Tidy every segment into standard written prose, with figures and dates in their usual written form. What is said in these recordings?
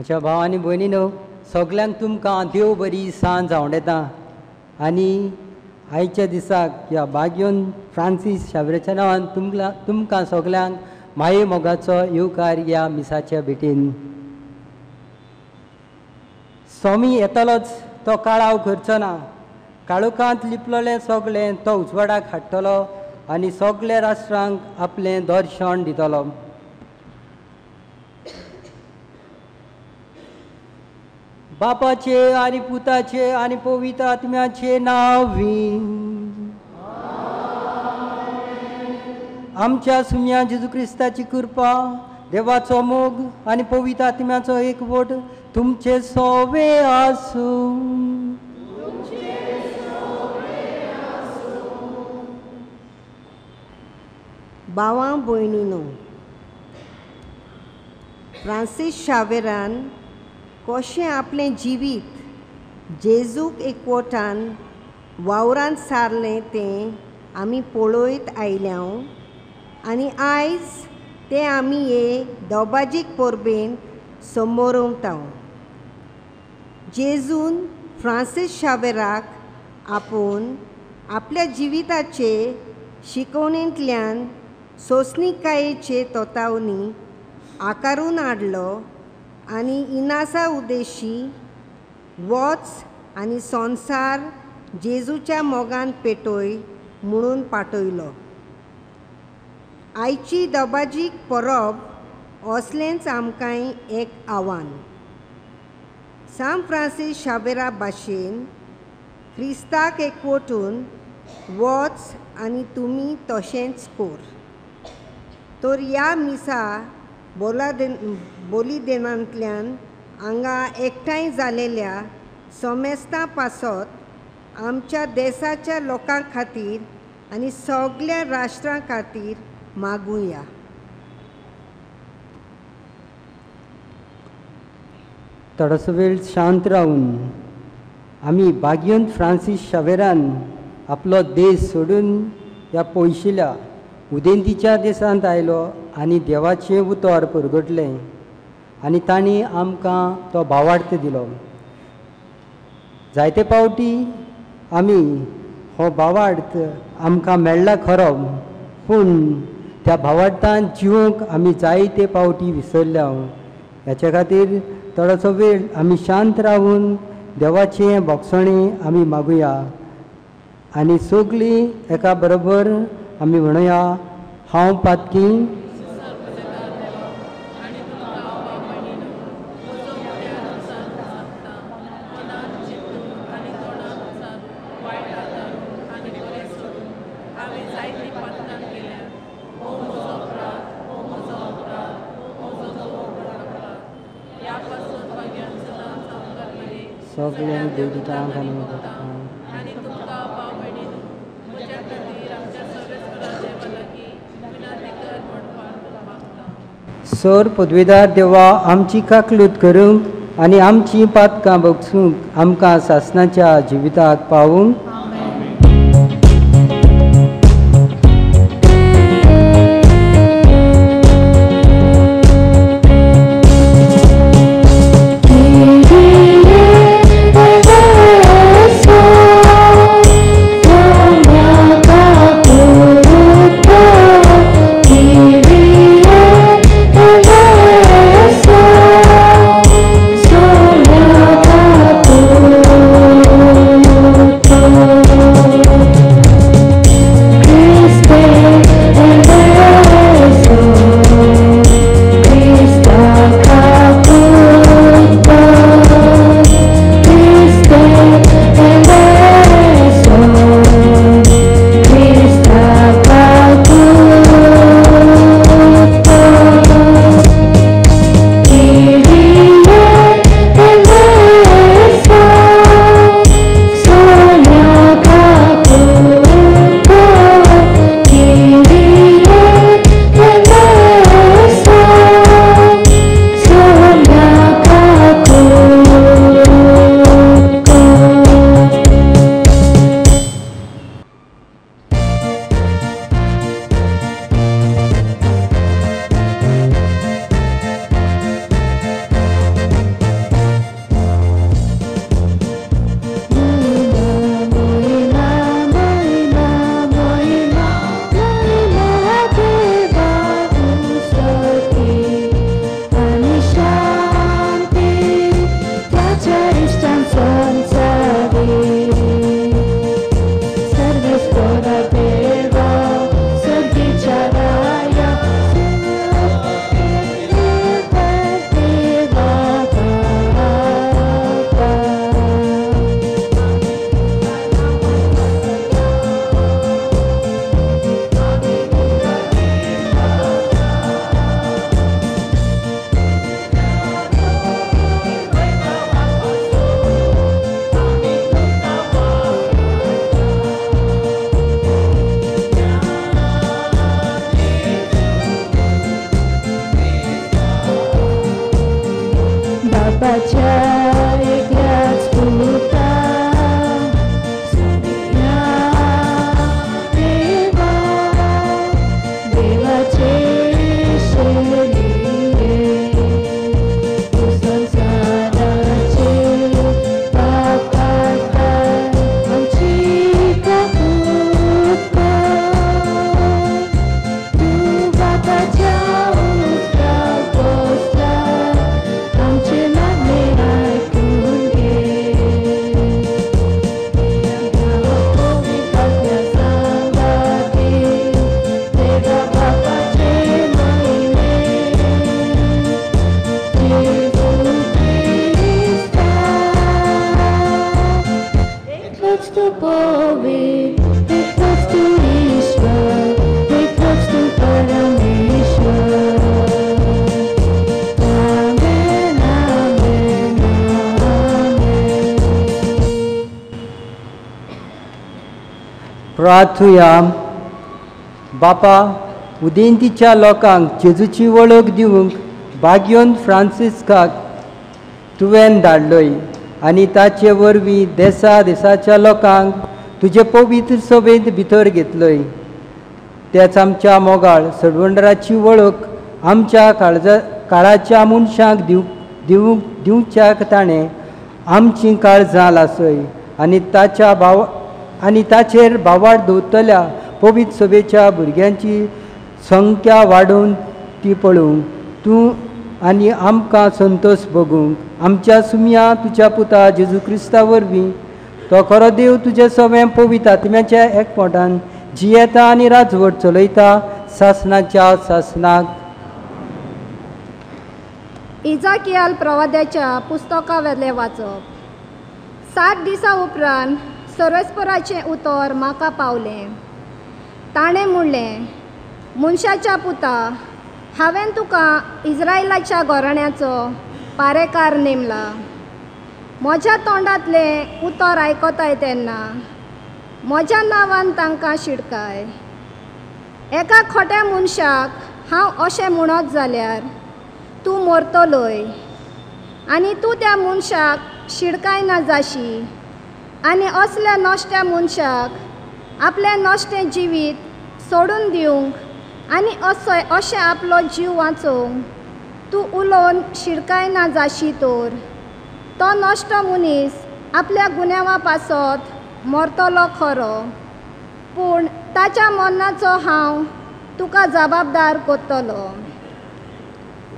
म्हज्या भाव आनी भयणीनो, सगल्यांक तुमकां देव बरी सांज आवडटा आनी आयच्या दिसाक ह्या बाग्योन फ्रांसीस शावेराच्या नांवान तुमकां सगल्यांक माये मोगाचो येवकार ह्या मिसाच्या भेटीन. स्वामी येतलोच, तो काळाव करचो ना. काळोखांत लिपलेलें सगळें तो उजवाडाक हाडटलो आनी सगल्या राष्ट्रांक आपलें दर्शन दितलो. बापाचे आनी पुताचे आनी पवित्र आत्म्याचे नांवी आमच्या सुम्या जेजू क्रिस्ताची कृपा, देवाचो मोग आनी पवित्र आत्म्याचो एकवट तुमचे सोवे आसूं. भावां भयणीनो, फ्रांसीस शावेरान कशें आपलें जिवीत जेजूक एकवटान वावरान सारलें तें आमी पळयत आयल्या आनी आयज तें आमी हे दोबाजीक परबेन समोरवता. जेजून फ्रांसीस शावेराक आपूण आपल्या जिविताचे शिकवणेंतल्यान सोंसणीकायेचे तोतावणी आकारून हाडलो आनी इनासा उद्देशी वच आनी संवसार जेजूच्या मोगान पेटय म्हणून पाठयलो. आयची दबाजीक परब असलेंच आमकां एक आव्हान. सान फ्रांसीस शावेरा भाशेन क्रिस्ताक एकवटून वच आनी तुमी तशेंच कोर. तर ह्या मिसा बोलिदेनांतल्यान हांगा एकठांय जालेल्या सोमेस्तां पासत आमच्या देसाच्या लोकां खातीर आनी सगल्या राष्ट्रां खातीर मागुया. थोडोसो वेळ शांत रावन आमी बाग्योन फ्रांसीस शावेरान आपलो देश सोडून ह्या पयशिल्या उदेंतीच्या देशांत आयलो आनी देवाचें उतर परगटलें आनी तांणी आमकां तो भावार्थ दिलो. जायते पावटी आमी हो भावार्थ आमकां मेळ्ळा खरो, पूण त्या भावार्थान जिवंक आमी जायते पावटी विसरल्या. हेच्या खातीर थोडोसो वेळ आमी शांत रावन देवाचें भोगसणें आमी मागुया आनी सगळीं एका बरोबर आमी म्हणुया, हांव पातकी सगळ्यांक देव दिता. सर पदवीदार देवा, आमची काकलूत करूंक आनी आमची पातकां बगसूंक आमकां सासणाच्या जिविताक पावूंक. Oh. प्रार्थुया. बापा, उदेंतीच्या लोकांक जेजूची वळख दिवंक बाग्योन फ्रांसिस्काक तुवें धाडलोय आनी ताचे वरवीं देसा देसाच्या लोकांक तुजे पवित्र सभेंत भितर घेतलोय. त्याच आमच्या मोगाळ सडवंडराची वळख आमच्या काळजा काळाच्या मनशांक दिवच्याक ताणें आमचीं काळजां लासय आनी ताच्या भाव आनी ताचेर भावार्थ दवरतल्या पवित्र सभेच्या भुरग्यांची संख्या वाडोवन ती पळोवंक तूं आनी आमकां संतोश भोगूंक आमच्या सुमया तुज्या पुता जेजू क्रिस्ता वरवीं तो खरो देव तुजे सगळें पवित्र आत्म्याच्या एकमोटान जियेता आनी राजवट चलयता सासनाच्या सासनाक. इजाकियाल प्रवाद्याच्या पुस्तका वेलें वाचप. 7 दिसां उपरांत सरस्पराचें उतर म्हाका पावलें. ताणें म्हणलें, मनशाच्या पुता, हांवें तुका इज्रायलाच्या घराण्याचो पारेकार नेमला. म्हज्या तोंडांतलें उतर आयकताय तेन्ना म्हज्या नांवान तांकां शिडकाय. एका खोट्या मनशाक हांव अशें म्हणत जाल्यार तूं मरतलोय आनी तूं त्या मनशाक शिडकायना जाशी आनी असल्या नश्ट्या मनशाक आपलें नश्टें जिवीत सोडून दिवंक आनी असो अशें आपलो जीव वाचोवंक तूं उलोवन शिडकायना जाशी तर तो नश्टो मनीस आपल्या गुन्यांवा पासत मरतलो खरो, पूण ताच्या मरणाचो हांव तुका जबाबदार करतलो.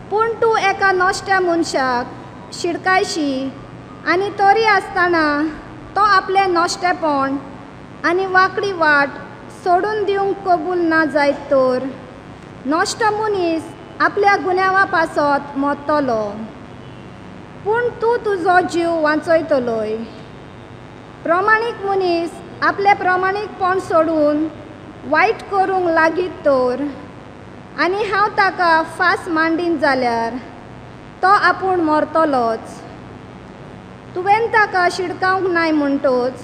पूण तूं एका नश्ट्या मनशाक शिडकायशी आनी तरी आसतना तो आपलें नश्टेपण आनी वांकडी वाट सोडून दिवंक कबूल ना जायत तर नश्ट मनीस आपल्या गुन्यांवा पासत मरतलो, पूण तूं तुजो जीव वांचयतलोय. प्रमाणीक मनीस आपलें प्रमाणीकपण सोडून वायट करूंक लागीत तर आनी हांव ताका फास मांडीन जाल्यार तो आपूण मरतलोच. तुवें ताका शिडकावंक नाय म्हणटोच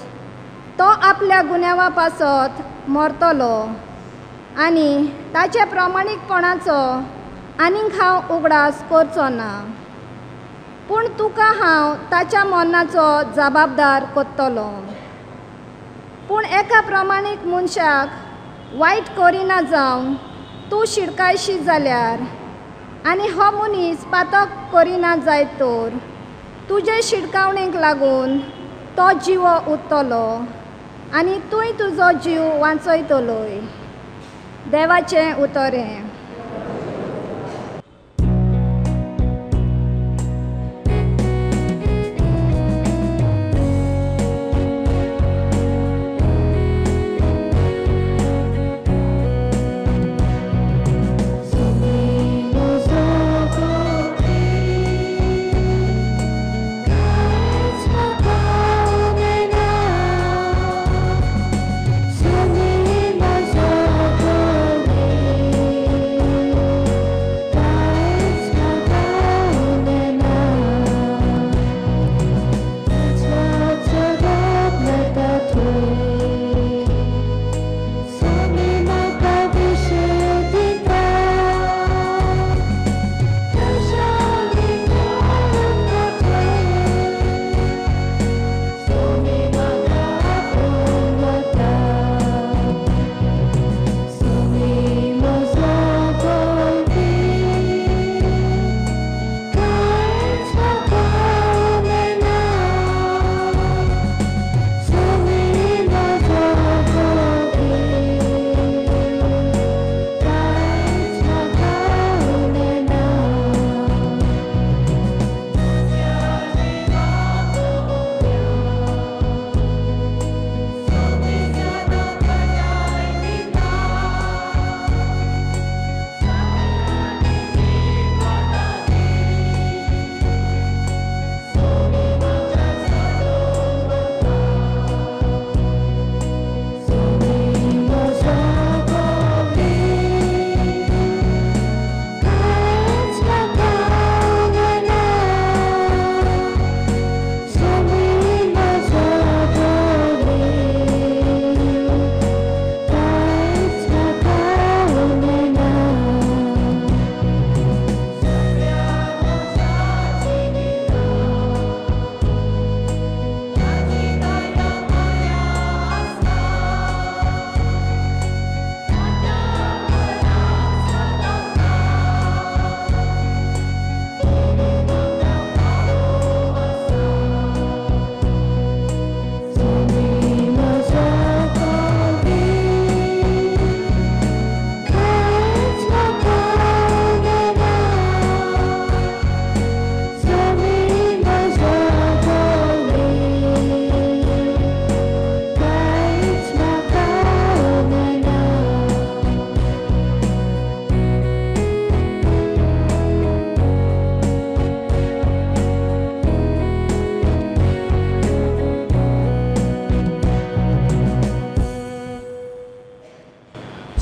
तो आपल्या गुन्यांवा पासत मरतलो आनी ताच्या प्रमाणीकपणाचो आनीक हांव उगडास करचो ना, पूण तुका हांव ताच्या मरणाचो जबाबदार करतलो. पूण एका प्रमाणीक मनशाक वायट करिना जावन तूं शिडकायशी जाल्यार आनी हो मनीस पातक करिना जायत तर तुजे शिडकावणेक लागून तो जिवो उरतलो आनी तूंय तुजो जीव वांचयतलोय. देवाचें उतर हें. Sumi mazo.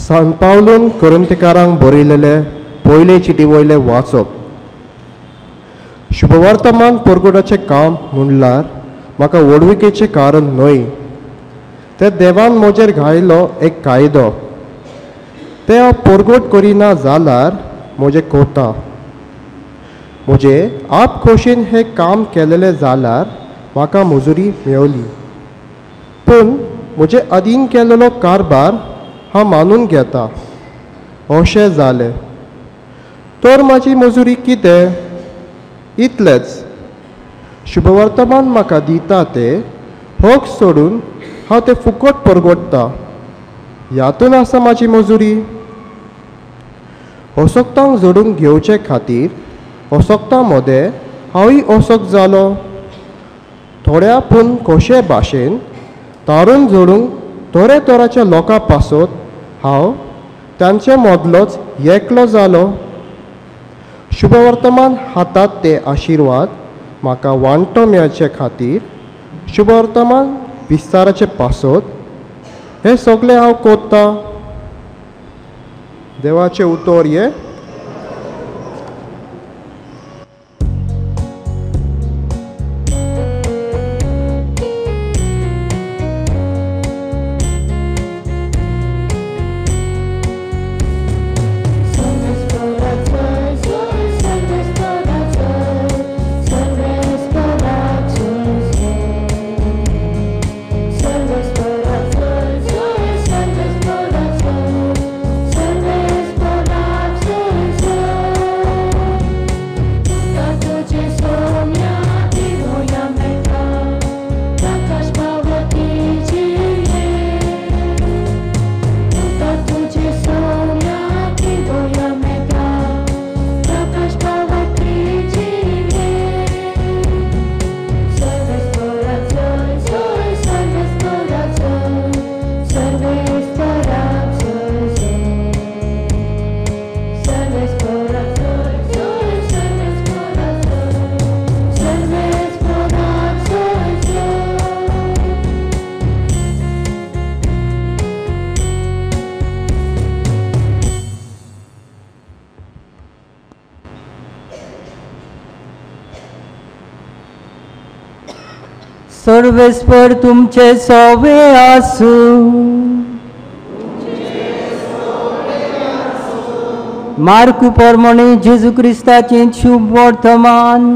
सान पावलून कोरिंथकारांक बरयलेले पयले चिटी वयले वाचप. शुभवर्तमान परगटाचें काम म्हणल्यार म्हाका व्हडविकेचें कारण न्हय, तें देवान म्हजेर घायलो एक कायदो. तें हांव परगट करिना जाल्यार म्हजें कोता. म्हजे आप खोशेन हें काम केलेलें जाल्यार म्हाका मजुरी मेवली, पूण म्हजे अधीन केलेलो कारभार हांव मानून घेता. अशें जालें तर म्हाजी मजुरी कितें? इतलेंच, शुभवर्तमान म्हाका दिता ते हक सोडून हांव तें फुकट परगटता. ह्यातून आसा म्हाजी मजुरी. असक्तांक जोडून घेवचे खातीर असक्तां मदें हांवूय असक्त जालो. थोड्या पूण कशे भाशेन तारून जोडूंक तरेतराच्या लोकां पासत हांव तांचे मदलोच एकलो जालो. शुभवर्तमान हातात ते आशिर्वाद म्हाका वांटो मेळचे खातीर शुभवर्तमान विस्ताराचे पासत हें सगळें हांव कोत्ता. देवाचें उतर हें. सर्वेस्पर तुमचे सोवे आसूं. मार्कू प्रमाणे जेजू क्रिस्ताचें शुभ वर्तमान.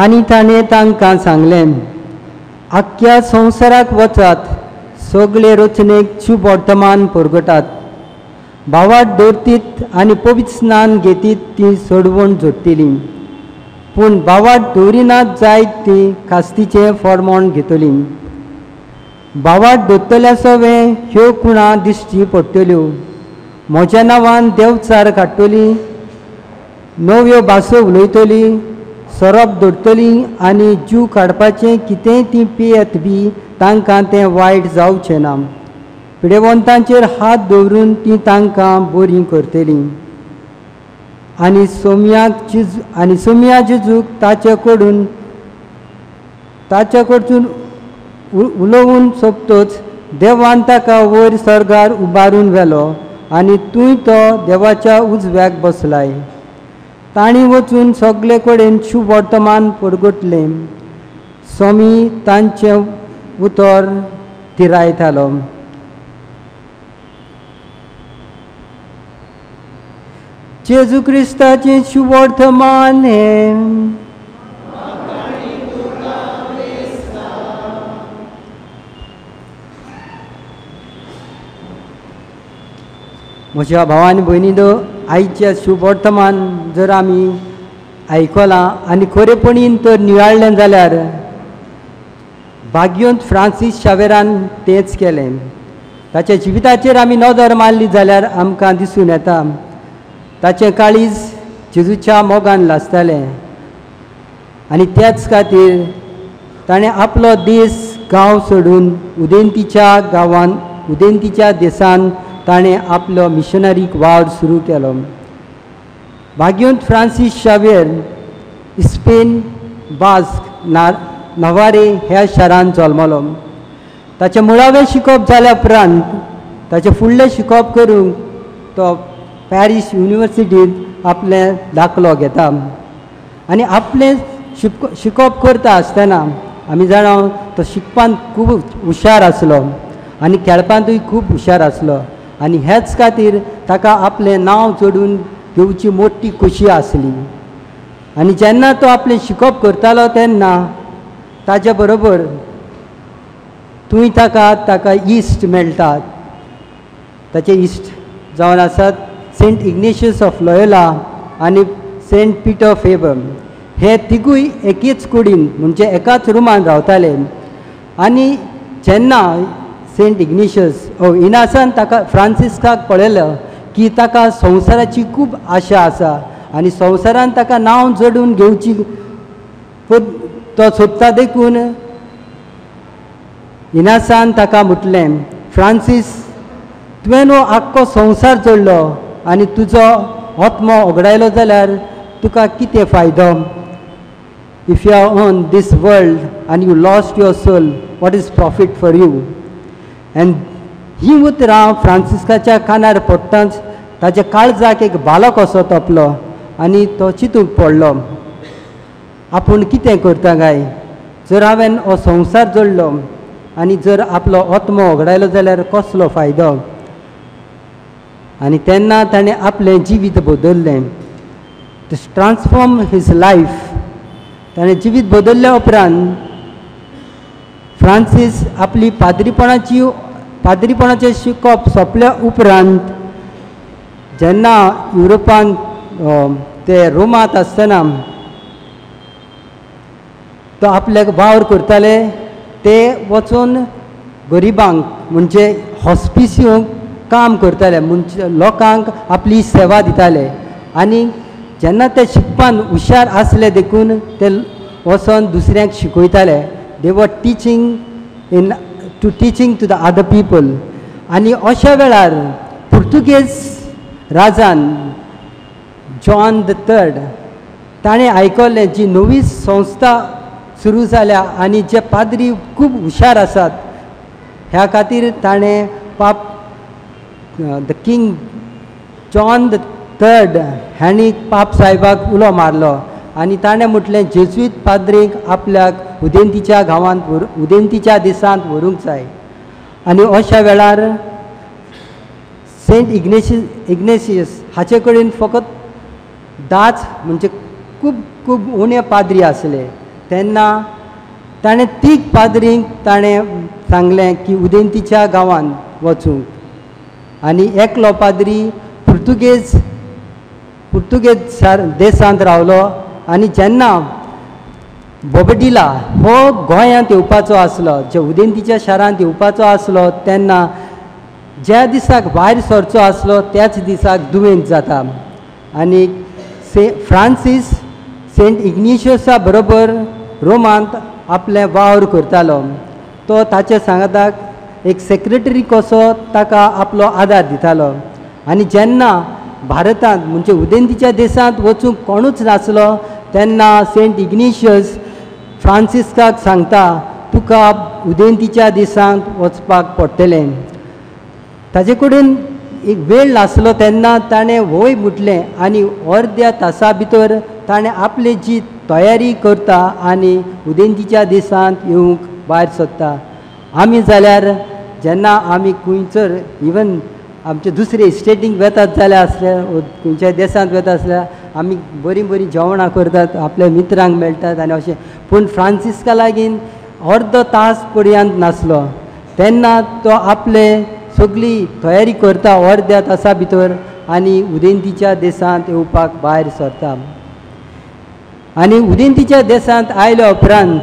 आनी ताणें तांकां सांगलें, आख्ख्या संवसाराक वचात, सगळे रचनेक शुभ वर्तमान परगटात. भावार्थ दवरतीत आनी पवित्र स्नान घेतीत ती सोडवण जोडटली, पूण भावार्थ दवरिनात जायत ती खास्तीचें फॉर्मोण घेतली. भावार्थ दवरतल्या सवें ह्यो कुणां दिश्टी पडटल्यो. म्हज्या नांवान देवचार काडटली, नव्यो भासो उलयतली, सोरोप दोडटली आनी जीव काडपाचें कितेंय ती पियेत बी तांकां तें वायट जावचें ना. पिडेवंतांचेर हात दवरून ती तांकां बरीं करतलीं. आनी सोम्या जेजूक ताचे कडसून उलोवन सोंपतच देवान ताका वयर सर्गार उबारून व्हेलो आनी तूंय तो देवाच्या उजव्याक बसलाय. तांणी वचून सगळे कडेन शुभ वर्तमान परगटलें. स्वामी तांचें उतर तिरायतालो. जेजू क्रिस्ताचें शुभ वर्तमान हें. म्हज्या भावान भयणी दो आयचें शुभ वर्तमान जर आमी आयकलां आनी खरेपणीन तर नियाळ्ळें जाल्यार भाग्योंत फ्रांसीस शावेरान तेंच केलें. ताच्या जिविताचेर आमी नदर मारली जाल्यार आमकां दिसून येता ताचें काळीज जेजूच्या मोगान लासतालें आनी त्याच खातीर ताणें आपलो देश गांव सोडून उदेंतीच्या गांवान उदेंतीच्या देशान ताणें आपलो मिशनरीक वावर सुरू केलो. भाग्यवंत फ्रांसीस शावेर स्पेन बास्क नवारे ह्या शारांत जल्मलो. ताचें मुळावें शिकप जाल्या उपरांत ताचें फुडलें शिकप करूंक तो पॅरीस युनिवर्सिटींत आपलें दाखलो घेता आनी आपलें शिकप करता आसतना आमी जाणा तो शिकपांत खूब हुशार आसलो आनी खेळपांतूय खूब हुशार आसलो आनी ह्याच खातीर ताका आपलें नांव जोडून घेवची मोठी खोशी आसली. आनी जेन्ना तो आपलें शिकप करतालो तेन्ना ताजे बरोबर थंय ताका ताका इश्ट मेळटात. ताचे इश्ट जावन आसात सेंट इग्नेशियस ऑफ लोयोला आनी सेंट पिटर फेबर. हे तिगूय एकेच कुडीन म्हणजे एकाच रुमान रावताले. आनी जेन्ना सेंट इग्नेशियस इनासान ताका फ्रांसिस्काक पळयलो की ताका संवसाराची खूब आशा आसा आनी संवसारान ताका नांव जोडून घेवची तो सोदता देखून इनासान ताका म्हटलें, फ्रांसीस तुवें हो आख्खो संवसार जोडलो आनी तुजो आत्मो ओगडायलो जाल्यार तुका कितें फायदो? If you are on this world and you lost your soul, what is profit for you? And ही उतरां फ्रांसिस्काच्या कानार पडटाच ताच्या काळजाक एक बालक असो तोपलो आनी तो चिंतूंक पडलो, आपूण कितें करता काय? जर हांवें हो संवसार जोडलो आनी जर आपलो आत्मो ओगडायलो जाल्यार कसलो फायदो? आनी तेन्ना ताणें आपलें जिवीत बदल्लें. To transform his life. ताणें जिवीत बदल्ल्या उपरांत फ्रांसीस आपली पाद्रीपणाचें शिकप सोंपल्या उपरांत जेन्ना युरोपांत ते रोमांत आसतना तो आपल्याक वावर करताले ते वचून गरिबांक म्हणजे हॉस्पिसियोंक काम करताले, म्हणजे लोकांक आपली सेवा दिताले. आनी जेन्ना ते शिकपान हुशार आसले देखून ते वचोन दुसऱ्यांक शिकयताले. They were teaching in to teaching to the other people. आनी अशा वेळार पुर्तुगेज राजान जॉन the third ताणें आयकलें जी नवी संस्था सुरू जाल्या आनी जे पाद्री खूब हुशार आसात ह्या खातीर ताणें पाप the king John the third हांणी पाप साहेबाक उलो मारलो आनी ताणें म्हटलें जेजुईत पाद्रींक आपल्याक उदेंतीच्या गांवांत उदेंतीच्या देशांत व्हरूंक जाय. आनी अशा वेळार सेंट इग्नेशियस हाचे कडेन फकत 10 म्हणजे खूब खूब उणे पाद्री आसले. तेन्ना ताणें तीग पाद्रींक ताणें सांगलें की उदेंतीच्या गांवांत वचूंक आनी एकलो पाद्री पुर्तुगेज देशांत रावलो. आनी जेन्ना बोबडिला हो गोंयांत येवपाचो आसलो, जे उदेंतीच्या शारांत येवपाचो आसलो तेन्ना ज्या दिसाक भायर सरचो आसलो त्याच दिसाक दुयेंत जाता आनी फ्रांसीस सेंट इग्नेशियसा बरोबर रोमांत आपलें वावर करतालो. तो ताच्या सांगाताक एक सेक्रेटरी कसो ताका आपलो आदार दितालो. आनी जेन्ना भारतांत म्हणजे उदेंतीच्या देशांत वचूंक कोणूच नासलो तेन्ना सेंट इग्नेशियस फ्रांसिस्काक सांगता तुका उदेंतीच्या देशांत वचपाक पडटलें. ताजे कडेन एक वेळ नासलो तेन्ना ताणें वय म्हटलें आनी अर्द्या तासा भितर ताणें आपली जी तयारी करता आनी उदेंतीच्या देशांत येवंक भायर सोदता. आमी जाल्यार जेन्ना आमी खंयसर इवन आमचे दुसरे स्टेटींक वेतात जाल्यार आसले खंयच्याय देशांत वेता आसल्यार आमी बरीं बरीं जेवणां करतात, आपल्या मित्रांक मेळटात आनी अशें. पूण फ्रांसिस्का लागीं अर्दो तास पर्यंत नासलो तेन्ना तो आपले सगळी तयारी करता अर्द्या तासा भितर आनी उदेंतीच्या देशांत येवपाक भायर सरता. आनी उदेंतीच्या देशांत आयल्या उपरांत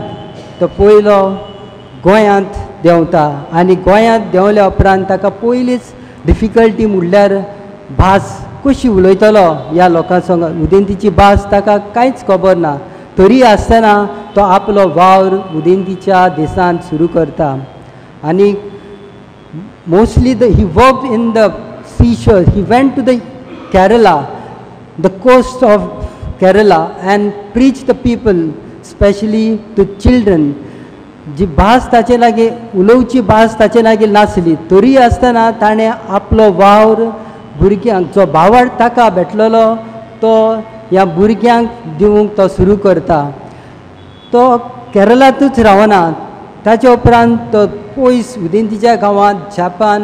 तो पयलो गोंयांत देंवता आनी गोंयांत देंवल्या उपरांत ताका पयलीच डिफिकल्टी म्हणल्यार भास कशी उलयतलो ह्या लोकां संग, उदेंतीची भास ताका कांयच खबर ना, तरी आसतना तो आपलो वावर उदेंतीच्या देशांत सुरू करता. आनी mostly he work in the seashore. He went to the Kerala, the coast of Kerala, and preach the people, specially to children. जी भास ताचे लागीं उलोवची भास ताचे लागीं नासली तरी आसतना ताणें आपलो वावर भुरग्यांक, जो भावार्थ ताका भेटलेलो तो ह्या भुरग्यांक दिवंक तो सुरू करता. तो केरळांतूच रावना, ताचे उपरांत तो पयस उदेंतीच्या गांवांत जापान,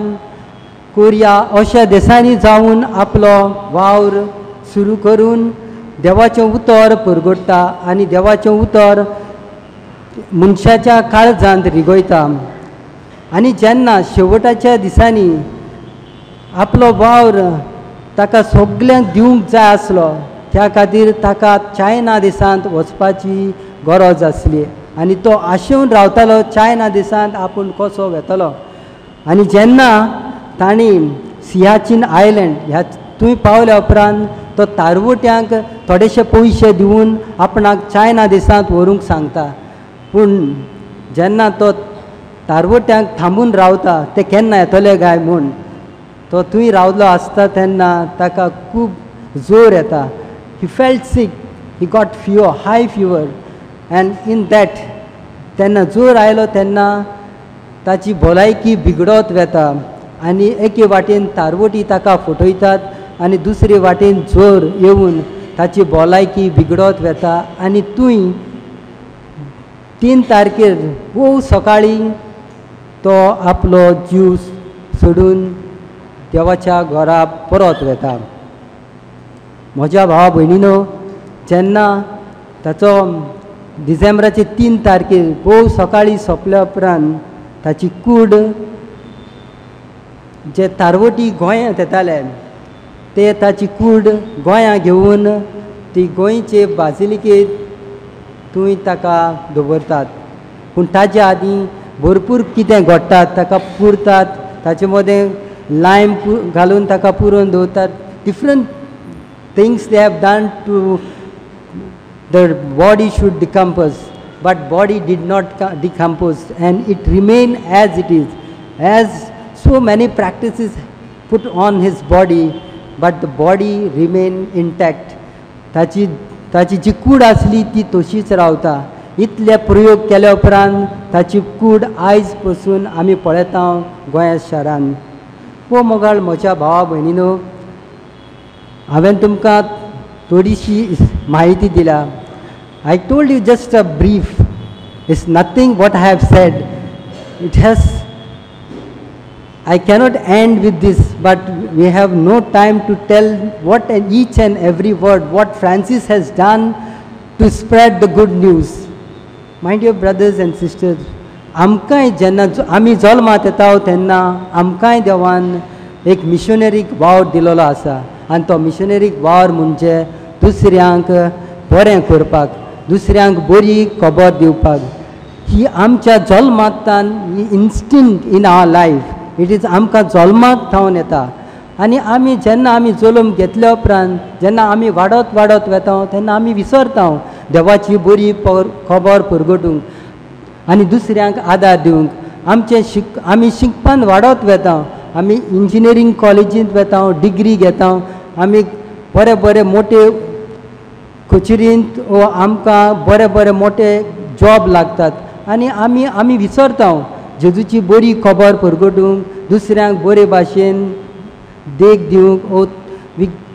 कोरिया अशा देशांनी जावन आपलो वावर सुरू करून देवाचें उतर परगट्टा आनी देवाचें उतर मनशाच्या काळजांत रिगयता. आनी जेन्ना शेवटाच्या दिसांनी आपलो वावर ताका सगल्यांक दिवंक जाय आसलो, त्या खातीर ताका चायना देशांत वचपाची गरज आसली आनी तो आशेवन रावतालो चायना देशांत आपूण कसो वेतलो. आनी जेन्ना तांणी सियाचीन आयलँड ह्या थंय पावल्या उपरांत तो तारवट्यांक थोडेशे पयशे दिवन आपणाक चायना देशांत व्हरूंक सांगता. पूण जेन्ना तो तारवट्यांक थांबून रावता ते केन्ना येतले काय म्हूण तो थंय रावलो आसता तेन्ना ताका खूब जोर येता. He felt sick, he got fever, high fever, and in that तेन्ना जोर आयलो तेन्ना ताची भलायकी बिगडत वेता आनी एके वाटेन तारवटी ताका फटयतात आनी दुसरे वाटेन जोर येवन ताची भलायकी बिगडत वेता. आनी थंय 3 तारखेर भोव सकाळीं तो आपलो जीव सोडून देवाच्या घरा परत वेता. म्हज्या भावा भयणीनो, जेन्ना ताचो डिसेंबराचे 3 तारखेर भोव सकाळीं सोंपल्या उपरांत ताची कूड जे तारवटी गोंयांत येताले ते ताची कूड गोंयां घेवन ती गोंयचे बाजिलिकेंत थंय ताका दवरतात. पूण ताजे आदीं भरपूर कितें घडटात, ताका पुरतात, ताचे मदें लायम घालून ताका पुरोवन दवरतात. Different things they have done to the body should decompose, but body did not decompose and it remain as it is. As so many practices put on his body, but the body remain intact. ताची ताची जी कूड आसली ती तशीच रावता. इतले प्रयोग केल्या उपरांत ताची कूड आयज पसून आमी पळयता गोंया शारान. हो मोगाळ म्हज्या भावा भयणीनो, हांवें तुमकां थोडीशी म्हायती दिल्या. I told you just a brief. It's nothing what I have said. It has, I cannot end with this, but we have no time to tell what each and every word, what Francis has done to spread the good news. My dear brothers and sisters, आमकांय जेन्ना आमी जल्मात येता तेन्ना आमकांय देवान एक मिशनरीक वावर दिलेलो आसा आनी तो मिशनरीक वावर म्हणजे दुसऱ्यांक बरें करपाक, दुसऱ्यांक बरी खबर दिवपाक. ही आमच्या जल्मांतल्यान ही instinct in our life, it is आमकां जल्माक थावन येता. आनी आमी जेन्ना आमी जल्म घेतल्या उपरांत जेन्ना आमी वाडत वाडत वेता तेन्ना आमी विसरता देवाची बरी खबर परगटूंक आनी दुसऱ्यांक आदार दिवंक. आमचें आमी शिकपान वाडत वेता, आमी इंजिनियरींग कॉलेजींत वेता, डिग्री घेता, आमी बरे बरे मोटे कचेरींत वो आमकां बरे बरे मोटे जॉब लागतात आनी आमी आमी विसरता जेजूची बरी खबर परगटूंक, दुसऱ्यांक बरे भाशेन देख दिवंक, वो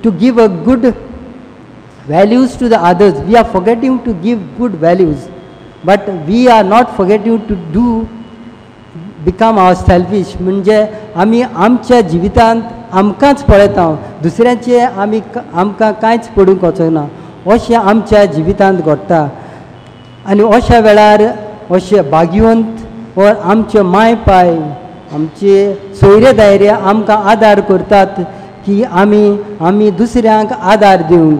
to give a good values to the others. We are forgetting to give good values, but we are not forgetting to do become our selfish. म्हणजे आमी आमच्या जिवितांत आमकांच पळयता, दुसऱ्यांचे आमी आमकां कांयच पडूंक वचना अशें आमच्या जिवितांत घडटा. आनी अशा वेळार अशे भाग्यवंत वा आमचे माय पाय, आमचे सोयरे दायरे आमकां आदार करतात की आमी आमी दुसऱ्यांक आदार दिवंक,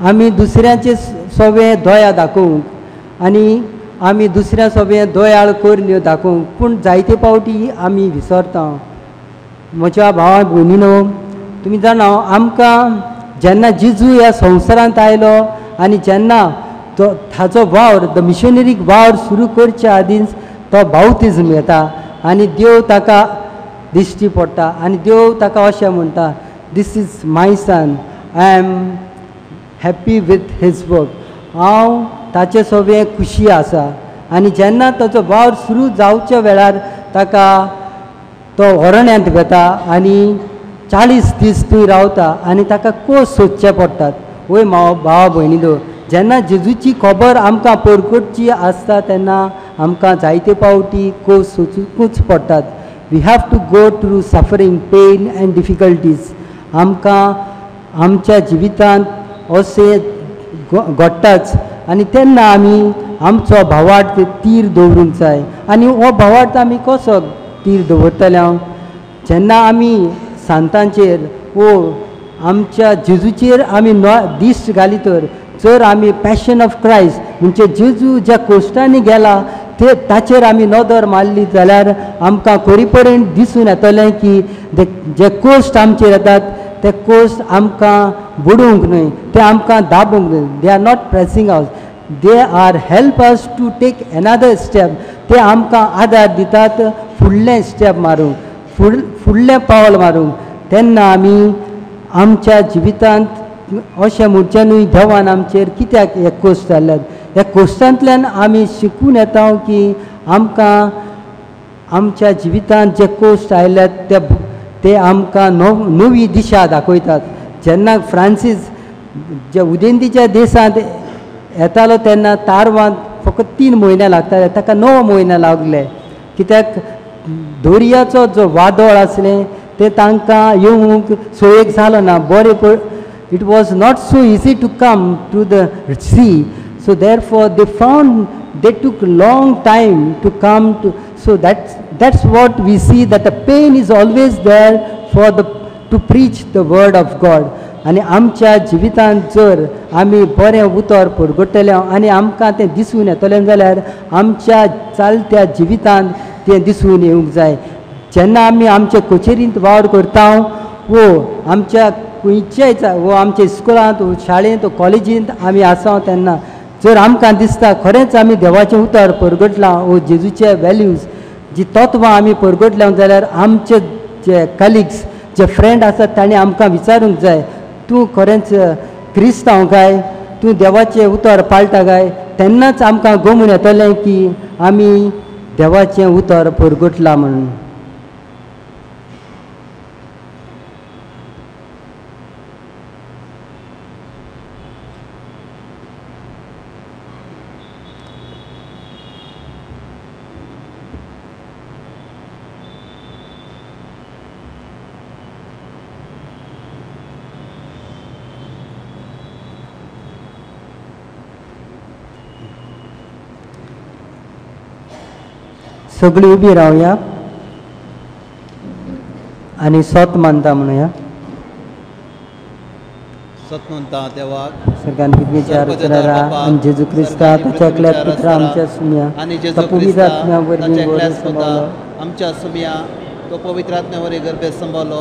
आमी दुसऱ्यांचे सवे दया दाखोवंक आनी आमी दुसऱ्या सवे दयाळ करण्यो दाखोवंक. पूण जायते फावटी आमी विसरता. म्हज्या भावा भयणीनो, तुमी जाणा, आमकां जेन्ना जेजू ह्या संवसारांत आयलो आनी जेन्ना तो ताचो वावर, the मिशनरीक वावर सुरू करच्या आदींच तो बावतिज्म घेता आनी देव ताका दिश्टी पडटा आनी देव ताका अशें म्हणटा, this is my son, I am happy with his work, हांव ताचे सगळें खुशी आसा. आनी जेन्ना ताचो वावर सुरू जावच्या वेळार ताका तो अरण्यांत वेता आनी 40 दीस थंय रावता आनी ताका कोस सोदचे पडटात. वय माव भावा भयणीलो, जेन्ना जेजूची खबर आमकां परगटची आसता तेन्ना आमकां जायते पावटी कोस सोदूंकूच पडटात. We have to go through suffering, pain and difficulties. आमकां आमच्या जिवितांत अशें घडटाच आनी तेन्ना आमी आमचो भावार्थ तीर दवरूंक जाय. आनी हो भावार्थ आमी कसो तीर दवरतले? हांव जेन्ना आमी सांतांचेर वो आमच्या जेजूचेर आमी दिश्ट घाली तर जर आमी पॅशन ऑफ क्रायस्ट म्हणजे जेजू ज्या कोश्टांनी गेला ते ताचेर आमी नदर मारली जाल्यार आमकां खरी पर्यंत दिसून येतलें की जे कोश्ट आमचेर येतात ते कोश्ट आमकां बुडोवंक न्हय, ते आमकां दाबूंक न्हय. They are not pressing us, they are help us to take another step. ते आमकां आदार दितात फुडलें स्टेप मारूंक, फुडलें पावल मारूंक. तेन्ना आमी आमच्या जिवितांत अशें म्हणचें न्हय देवान आमचेर कित्याक हे कोश्ट जाल्यात. ह्या कोश्टांतल्यान आमी शिकून येता की आमकां आमच्या जिवितांत जे कोश्ट आयल्यात ते आमकां नवी दिशा दाखयतात. जेन्ना फ्रांसीस जे उदेंतीच्या देशांत येतालो तेन्ना तारवांत फकत 3 म्हयने लागताले, ताका 9 म्हयने लागले. कित्याक दर्याचो जो वादळ आसलें तें तांकां येवंक सोयेक जालो ना. बरें, it was not so easy to come to the sea, so therefore they found they took long time to come to. So that's what we see, that the pain is always there for the to preach the word of God. आनी आमच्या जिवितांत जर आमी बरें उतर परगटले आनी आमकां तें दिसून येतलें जाल्यार आमच्या चलत्या जिवितांत तें दिसून येवंक जाय. जेन्ना आमी आमच्या कचेरींत वावर करता वो आमच्या खंयच्याय वो आमच्या इस्कुलांत शाळेंत कॉलेजींत आमी आसा तेन्ना जर आमकां दिसता खरेंच आमी देवाचें उतर परगटलां वो जेजूचे वेल्यूज जी तत्वां आमी परगटल्या जाल्यार आमचे जे कलिग्स जे फ्रेंड आसात तांणी आमकां विचारूंक जाय, तूं खरेंच क्रिस्तांव काय, तूं देवाचें उतर पाळटा काय. तेन्नाच आमकां गोमून येतलें की आमी देवाचें उतर परगटलां म्हणून. सगळी उबी रावया आनी सत मानता म्हणुया. सत मानता देवाक, सरकारान पृथ्वीच्या रचणारा आनी जेजू क्रिस्ता ताच्या एकल्या पुत्रा आमच्या सुम्या आनी जेजू पवित्र आत्म्या ताच्या वरवीं एकल्या पुता आमच्या सुम्या तो पवित्र आत्म्या वरवीं गर्भेत सांबाळलो,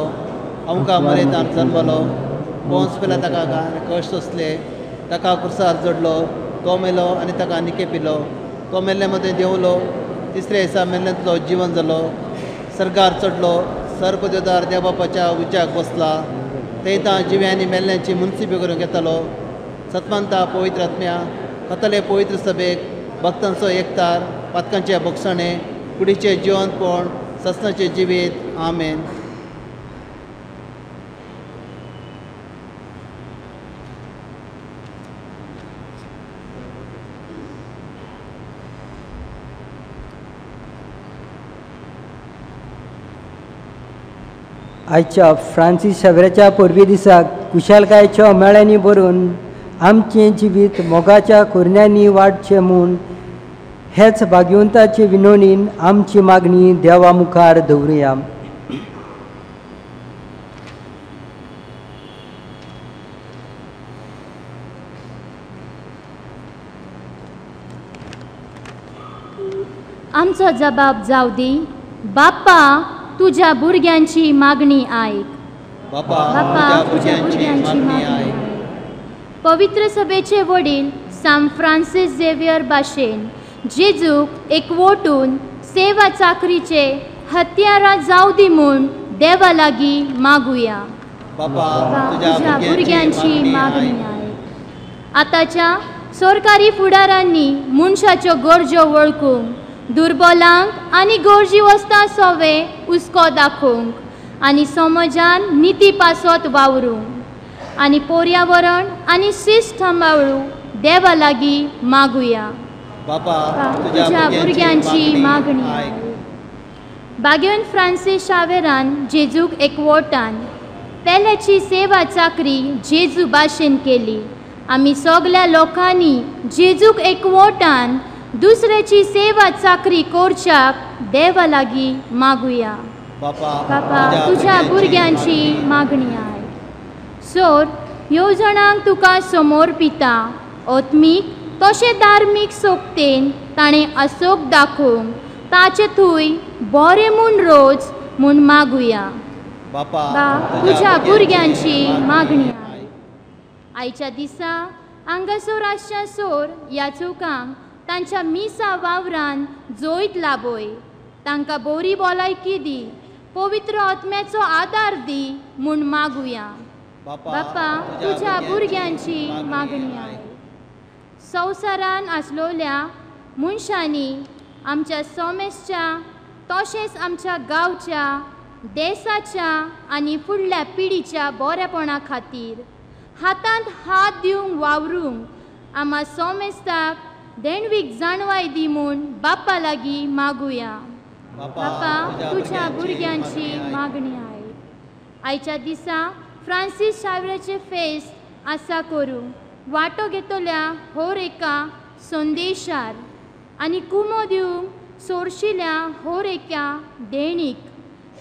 आमकां मरेतान जन्मलो, पोंस पेला ताका कश्ट सोंसले, ताका कुर्सार जोडलो, तो मेलो आनी ताका निके पिलो, तो मेल्ले मदें देंवलो, तिसऱ्या दिसा मेल्ल्यांतलो जिवन जालो, सर्गार चडलो, सर्पदेवदार देवबापाच्या उज्याक बसला, थंय जिव्यांनी मेल्ल्यांची मुन्सिपी करूंक येतालो. सतमानता पवित्र आत्म्या कथले पवित्र सभेक भक्तांचो एकतार, पातकांचे भोगसणे, कुडीचें जिवनपण, ससनाचें जिवीत. आमेन. आयच्या फ्रांसीस शेवऱ्याच्या परबे दिसाक कुशालकायेच्या मेळ्यांनी भरून आमचें जिवीत मोगाच्या कुरण्यांनी वाडचें म्हूण हेच भाग्यवंताचे विनवणीन आमची मागणी देवा मुखार दवरुया. आमचो जबाब जावं दी, बाप्पा तुज्या भुरग्यांची मागणी आयक. बापा तुझ्या भुरग्यांची मागणी. पवित्र सभेचे वडील सांत फ्रांसीस झेवियर भाशेन जेजूक एकवटून सेवा चाकरीचे हत्यारां जावं दी म्हूण देवा लागीं मागुया. बापा तुझ्या भुरग्यांची मागणी आयक. आतांच्या सरकारी फुडारांनी मनशाच्यो गरजो वळखूंक, दुर्बलांक आनी गरजी वस्तां सोवे हुस्को दाखोवंक आनी समाजान निती पासत वावरूंक आनी पर्यावरण आनी शिस्त सांबाळूंक देवा लागीं मागुया. बापा तुझ्या भुरग्यांची मागणी आयक. बागेवन फ्रांसीस शावेरान जेजूक एकवटान पेल्याची सेवा चाकरी जेजू भाशेन केली. आमी सगल्या लोकांनी जेजूक एकवटान दुसऱ्याची सेवा चाकरी करच्याक देवा लागीं मागुया. बापा तुझ्या भुरग्यांची मागणी आयक. सोर येवजणांक तुका समोर पिता आत्मीक तशें धार्मीक सोगतेन ताणें असोक दाखोवंक ताचे थंय बरें म्हूण रोज म्हूण मागुया. बापा तुझ्या भुरग्यांची मागणी आयक. आयच्या दिसा हांगासर आसच्या सोर ह्या चौकांक तांच्या मिसा वावरान जैत लाबय, तांकां बरी भलायकी दी, पवित्र आत्म्याचो आदार दी म्हूण मागुया. बापा तुझ्या भुरग्यांची मागणी आयक. संवसारान आसलोल्या मनशांनी आमच्या सोमेसच्या तशेंच आमच्या गांवच्या, देशाच्या आनी फुडल्या पिढीच्या बरेपणा खातीर हातांत हात दिवंक वावरूंक आमा सोमेस्ताक देणवीक जाणवाय दी म्हूण बापा लागीं मागुया. बापा तुझ्या भुरग्यांची मागणी आयक. आयच्या दिसा फ्रांसीस शावेराचें फेस्त आसा करूंक वांटो घेतल्या होर एका संदेशार आनी कुमो दिवंक सोरशिल्या होर एका देणीक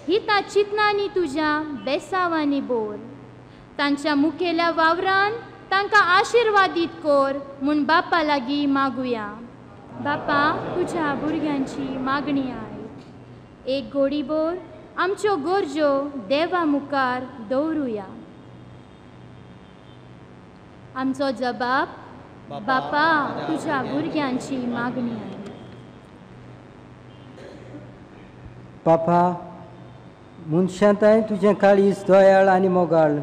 ही ता चिंतनांनी तुज्या बेसावांनी बोर, तांच्या मुखेल्या वावरान तांकां आशिर्वादीत कर म्हूण बापा लागीं मागुया. बापा तुझ्या भुरग्यांची मागणी आयक. एक गोडीभर आमच्यो गरजो देवा मुखार दवरुया. आमचो जबाब बापा तुझ्या भुरग्यांची मागणी आयक. बापा मनशांताय तुजें काळीज दयाळ आनी मोगाळ.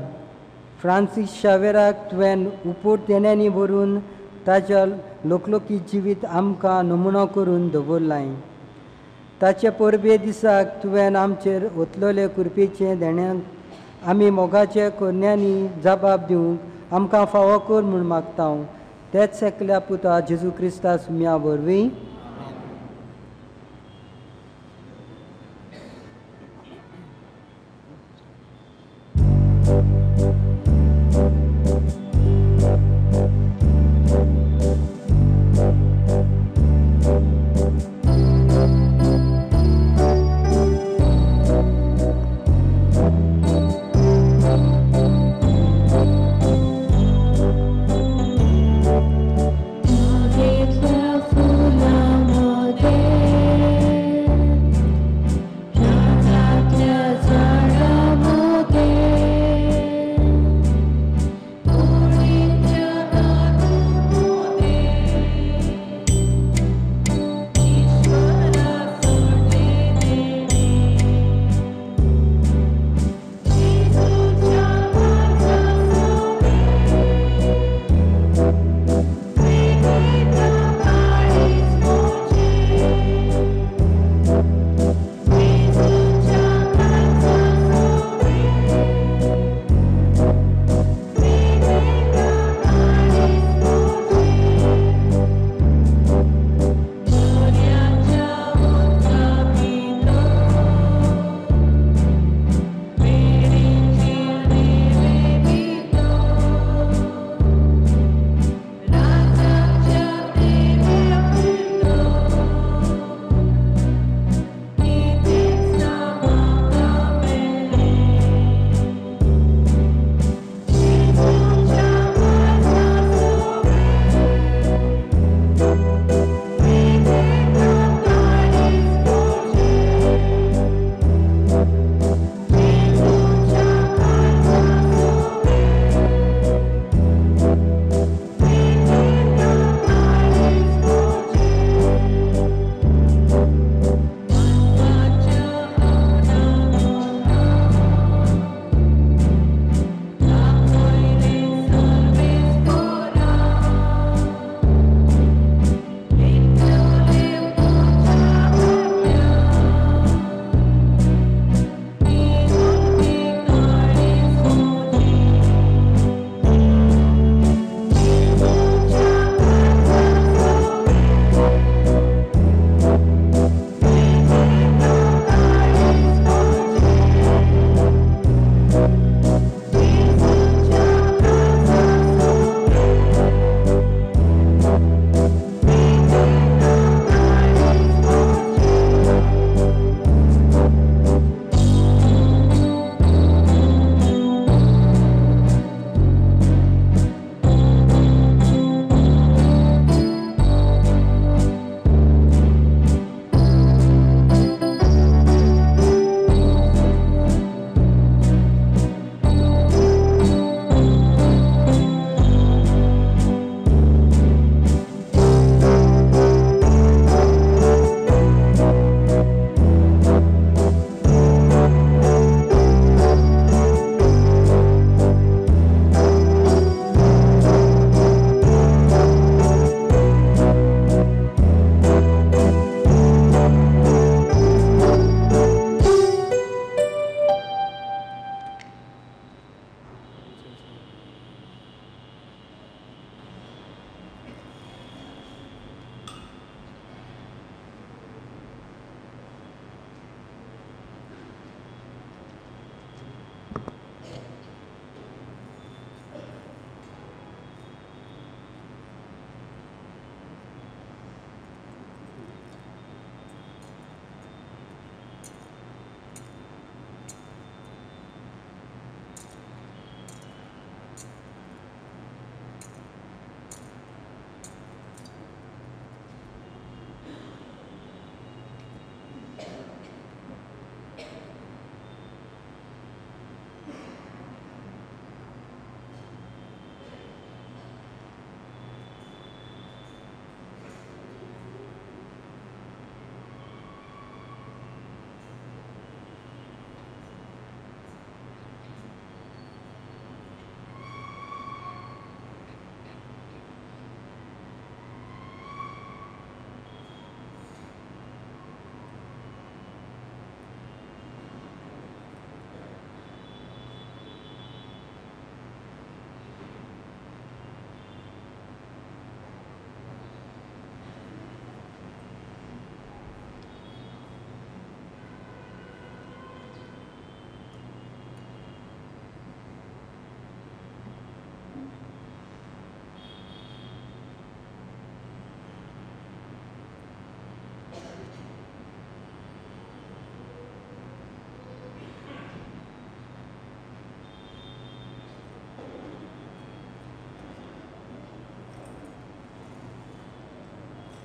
फ्रांसीस शावेराक तुवें उपोट देण्यांनी भरून ताच्या लोकलोकी जिवीत आमकां नमुनो करून दवरलाय. ताचे परबे दिसाक तुवें आमचेर ओतलोले कृपेचें देण्यांक आमी मोगाचे करण्यांनी जबाब दिवंक आमकां फावो कर म्हूण मागता हांव. तेच एकल्या पुता जेजू क्रिस्ता सुम्या वरवीं. Get well.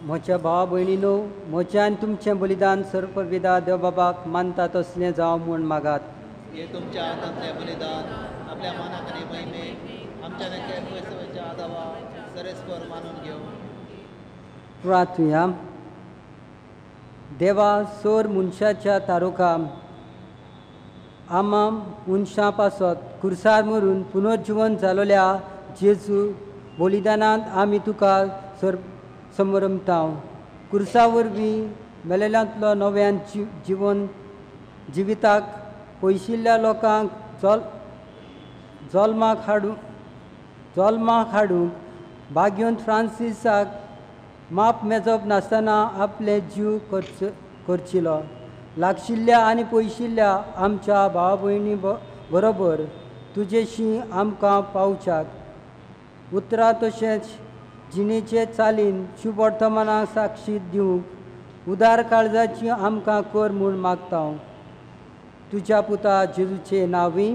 म्हज्या भावा भयणीनो, म्हज्या आनी तुमचें बलिदान सर्वविदा देव बाबाक मानता तसलें जावं म्हूण मागात. हे तुमच्या हातांतलें बलिदान आपल्या मनाक आनी महिमेक आमच्या नक्या आदावा सरेस्पर मानून घेवं. प्रार्थुया. देवा, सोर मनशाच्या तारुका आमा मनशां पासत कुर्सार मरून पुनर्जिवन जालोल्या जेजू बलिदानांत आमी तुका सर समरमता. कुर्सा वरवीं मेलेल्यांतलो नव्यान जिवन जिविताक पयशिल्ल्या लोकांक जल्माक हाडूंक भाग्योन फ्रांसिसाक माप मेजप नासतना आपले जीव करचिलो. लागशिल्ल्या आनी पयशिल्ल्या आमच्या भाव भयणी बरोबर तुजेशी आमकां पावच्याक उतरां तशेंच जिणेचे चालीन शुभ वर्तमानाक साक्षी दिवंक उदार काळजाची आमकां कर म्हूण मागता. तुज्या पुता जेजूचे नांवी.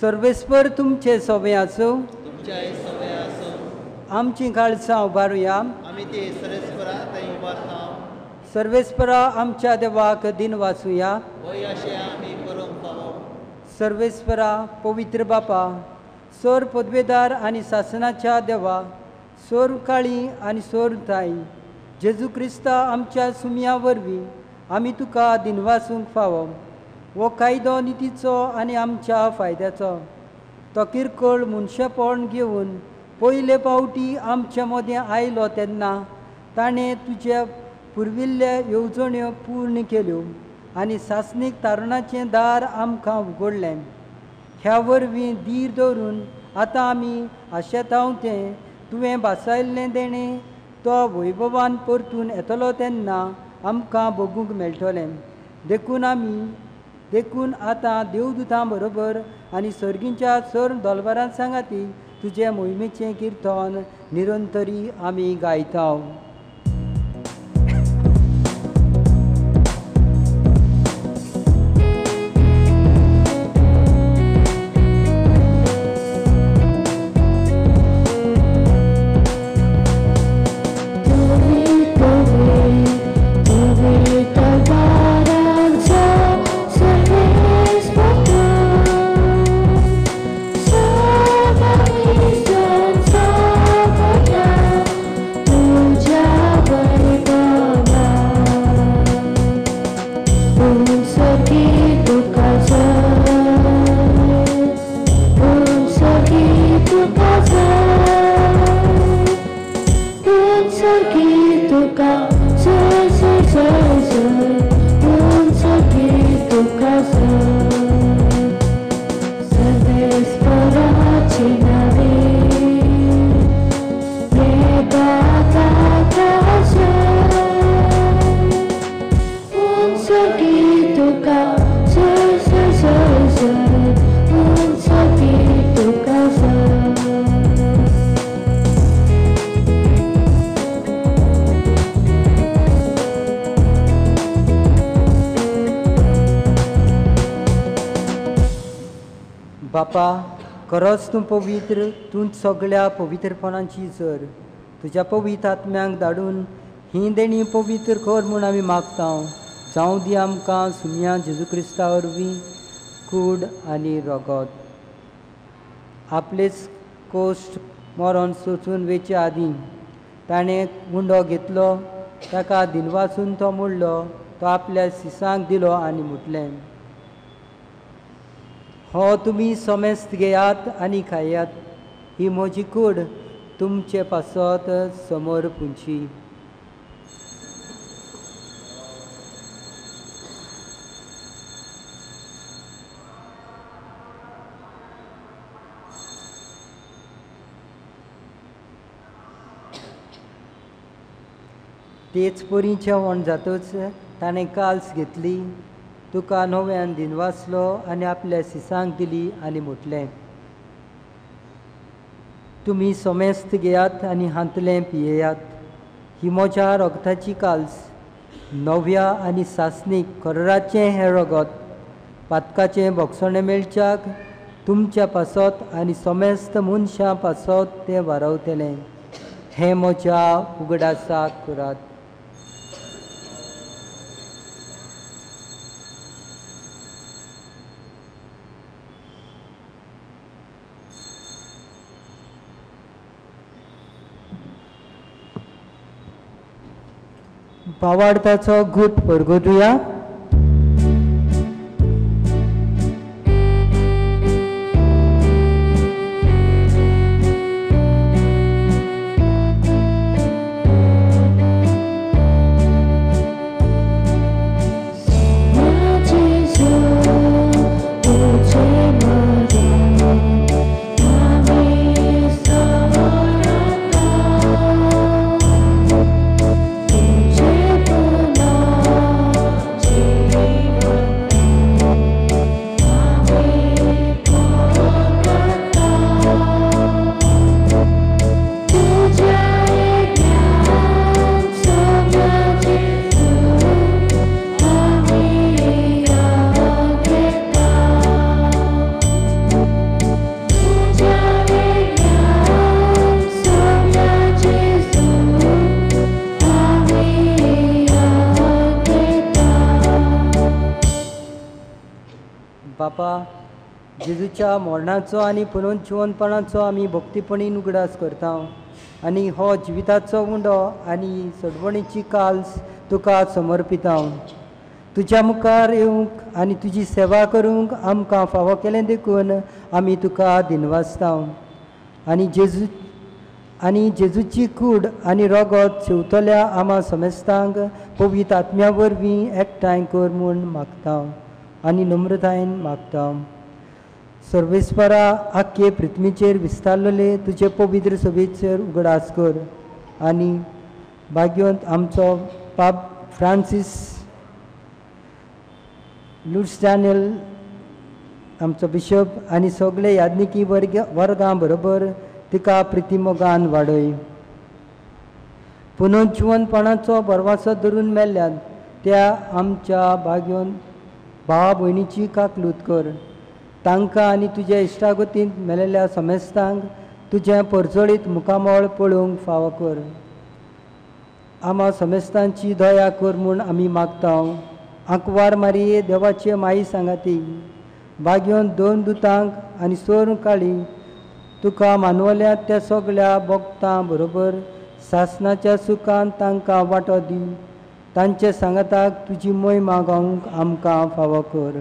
सर्वेस्पर तुमचे सोबे आसूं. आमची काळसां उबारुया. सर्वेस्परा आमच्या देवाक दिन वाचुया. सर्वेस्परा पवित्र बापा, सोर पदवेदार आनी सासनाच्या देवा, सोर काळी आनी सोर ताई जेजू क्रिस्ता आमच्या सुमया वरवीं आमी तुका दिनवासूंक फावो. हो कायदो नितीचो आनी आमच्या फायद्याचो. तो किरकोळ मनशेपण घेवन पयले पावटी आमचे मदें आयलो तेन्ना ताणें तुजे पुर्विल्ले येवजण्यो पूर्ण केल्यो आनी सासणीक तारुणाचें दार आमकां उगडलें. ह्या वरवीं धीर दवरून आतां आमी आशेतांव तें तुवें भासायल्लें देणें तो वैभवान परतून येतलो तेन्ना आमकां भोगूंक मेळटलें. देखून आतां देवदूतां बरोबर आनी सर्गींच्या सर दलबारां सांगाती तुजे मोहिमेचें किर्तन निरंतरी आमी गायता. बापा, खरोच तूं पवित्र, तूं सगळ्या पवित्रपणाची जर तुज्या पवित्र आत्म्यांक धाडून ही देणी पवित्र कर म्हूण आमी मागता. जावं दी आमकां सुमया जेजू क्रिस्ता वरवीं कूड आनी रगत. आपलेच कोश्ट मरण सोचून वेचे आदीं ताणें गुंडो घेतलो, ताका दिनवासून तो मोडलो, तो आपल्या सिसांक दिलो आनी म्हटलें, हो तुमी समेस्त घेयात आनी खायात, ही म्हजी कूड तुमचे पासत समोर पुंची. तेच परी जेवण जातच ताणें काल्स घेतली, तुका नव्यान दिनवासलो आनी आपल्या सिसांक दिली आनी म्हटलें, तुमी समेस्त घेयात आनी हांतलें पियेयात, ही म्हज्या रगताची काल्स, नव्या आनी सासणीक कराराचें हें रगत पातकाचें भोगसणें मेळच्याक तुमच्या पासत आनी समेस्त मनशां पासत तें वारवतलें. हें म्हज्या उगडासाक करात. भावार्थाचो गूट परगटुया. बापा, जेजूच्या मरणाचो आनी पुनर्जिवनपणाचो आमी भक्तीपणी उगडास करता आनी हो जिविताचो उंडो आनी सोडवणीची काल्स तुका समर्पिता. तुज्या मुखार येवंक आनी तुजी सेवा करूंक आमकां फावो केलें देखून आमी तुका दिनवासता. आनी जेजूची कूड आनी रगत शेवतल्या आमा समेस्तांक पवित्र आत्म्या वरवीं एकठांय कर म्हूण मागता आनी नम्रतायेन मागता. सर्वेस्परा, आख्खे पृथ्वीचेर विस्तारलेले तुजे पवित्र सभेचेर उगडास कर आनी भाग्यवंत आमचो पाप फ्रांसीस लुट्स डॅनियल आमचो बिशप आनी सगळे याज्ञिकी वर्गां बरोबर तिका प्रितिमोगान वाडय. पुनर्जिवनपणाचो भरवासो धरून मेल्ल्यान त्या आमच्या भाग्यवंत भावा भयणीची काकलूत कर. तांकां आनी तुज्या इश्टागतींत मेलेल्या समेस्तांक तुजें परजळीत मुखामळ पळोवंक फावो कर. आमा समेस्तांची दया कर म्हूण आमी मागता. आंकवार मारये देवाचे माई सांगाती भाग्यवंत दोन दुतांक आनी सोर काळी तुका मानवल्या त्या सगळ्या भक्तां बरोबर सासणाच्या सुखान तांकां वांटो दी. तांचे सांगाताक तुजी मोहिमा गावंक आमकां फावो कर.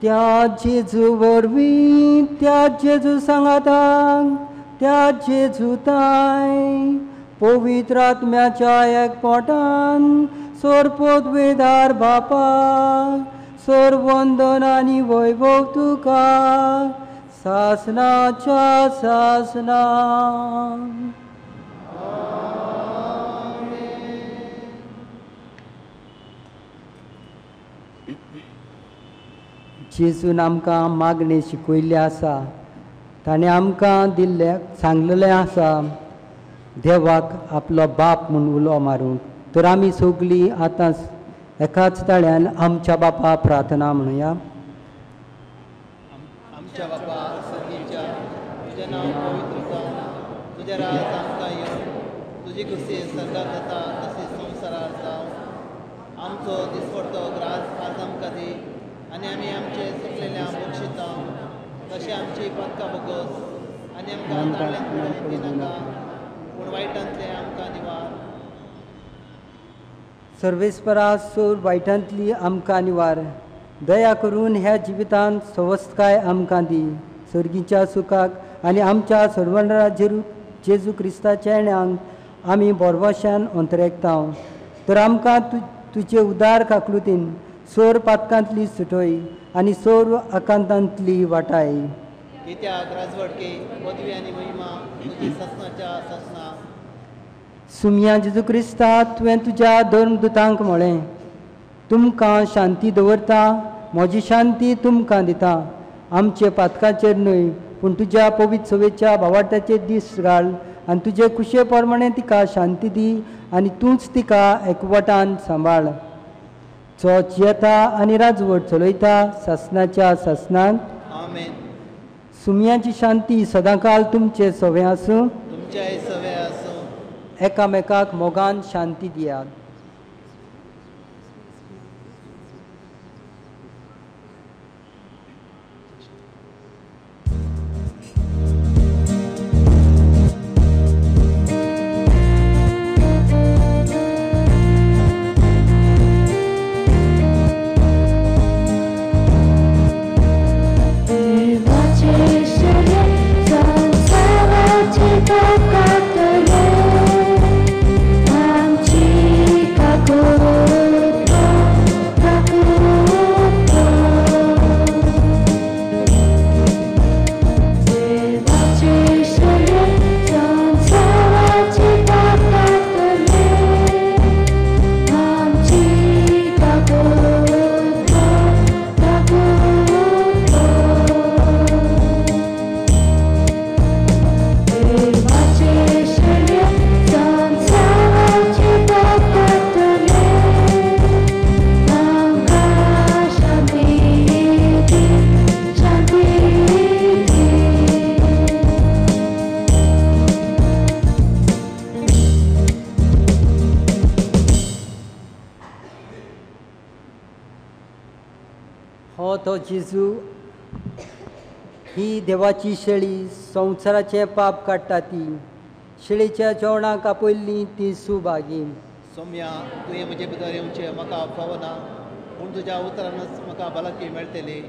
त्या जेजू वरवीं, त्या जेजू सांगाताक, त्या जेजू ताय पवित्र आत्म्याच्या एकपोटान सोरपोत वेदार बापा, सोरवंदन आनी वैभव तुका सासनाच्या सासना. जेजून आमकां मागणें शिकयल्लें आसा. ताणें आमकां दिल्लें सांगलेलें आसा देवाक आपलो बाप म्हूण उलो मारूंक. तर आमी सगळीं आतां एकाच ताळ्यान आमच्या बापा प्रार्थना म्हणुया. आमच्या बापा सर्गीच्या, तुजें नांव पवित्र जावं, तुजें राज आमकां येवं, तुजी खुशी सर्गात जाता तशी संवसारार जावं. आमचो दिसपडतो ग्रास आज आमकां दी आनी आमी आमचे चुकलेल्या बक्षिता तशें आमची पातकां बोगस आनी आमकां ताळ्यांत दिनाका, पूण वायटांतलें आमकां निवार. सर्वेस्परा, सोर वायटांतली आमकां निवार. दया करून ह्या जिवितांत सवस्तकाय आमकां दी. सर्गीच्या सुखाक आनी आमच्या सर्वणरा जेजू क्रिस्ताच्या येण्यांक आमी बोरवाशान अंतरेकता. तर आमकां तुजे उदार काकलुतीन सोर पातकांतली सुटय आनी सोर आकांतांतली वाटाय. कित्याक राजवटकी पदवी आनी महिमा तुजी सासणाच्या सासणा. सुमया जेजू क्रिस्ता, तुवें तुज्या धर्मदुतांक म्हळें, तुमकां शांती दवरता, म्हजी शांती तुमकां दिता. आमचे पातकाचेर न्हय पूण तुज्या पवित्र सभेच्या भावार्थाचेर दीस घाल आनी तुजे कुशे प्रमाणे तिका शांती दी आनी तूंच तिका एकवटान सांबाळ. जो जियेता आनी राजवट चलयता सासनाच्या सासनान. आमेन. सुमयाची शांती सदांकाल तुमचे सवे आसूं. तुमच्याय सवे आसूं. एकामेकाक मोगान शांती दियात. तो जेजू ही देवाची शेळी संवसाराचें पाप काडटा ती शेळीच्या जेवणाक आपयल्ली ती सुभागी. सोम्या तुवें म्हजे भितर येवचें म्हाका फावना पूण तुज्या उतरानच म्हाका भलायकी मेळटली.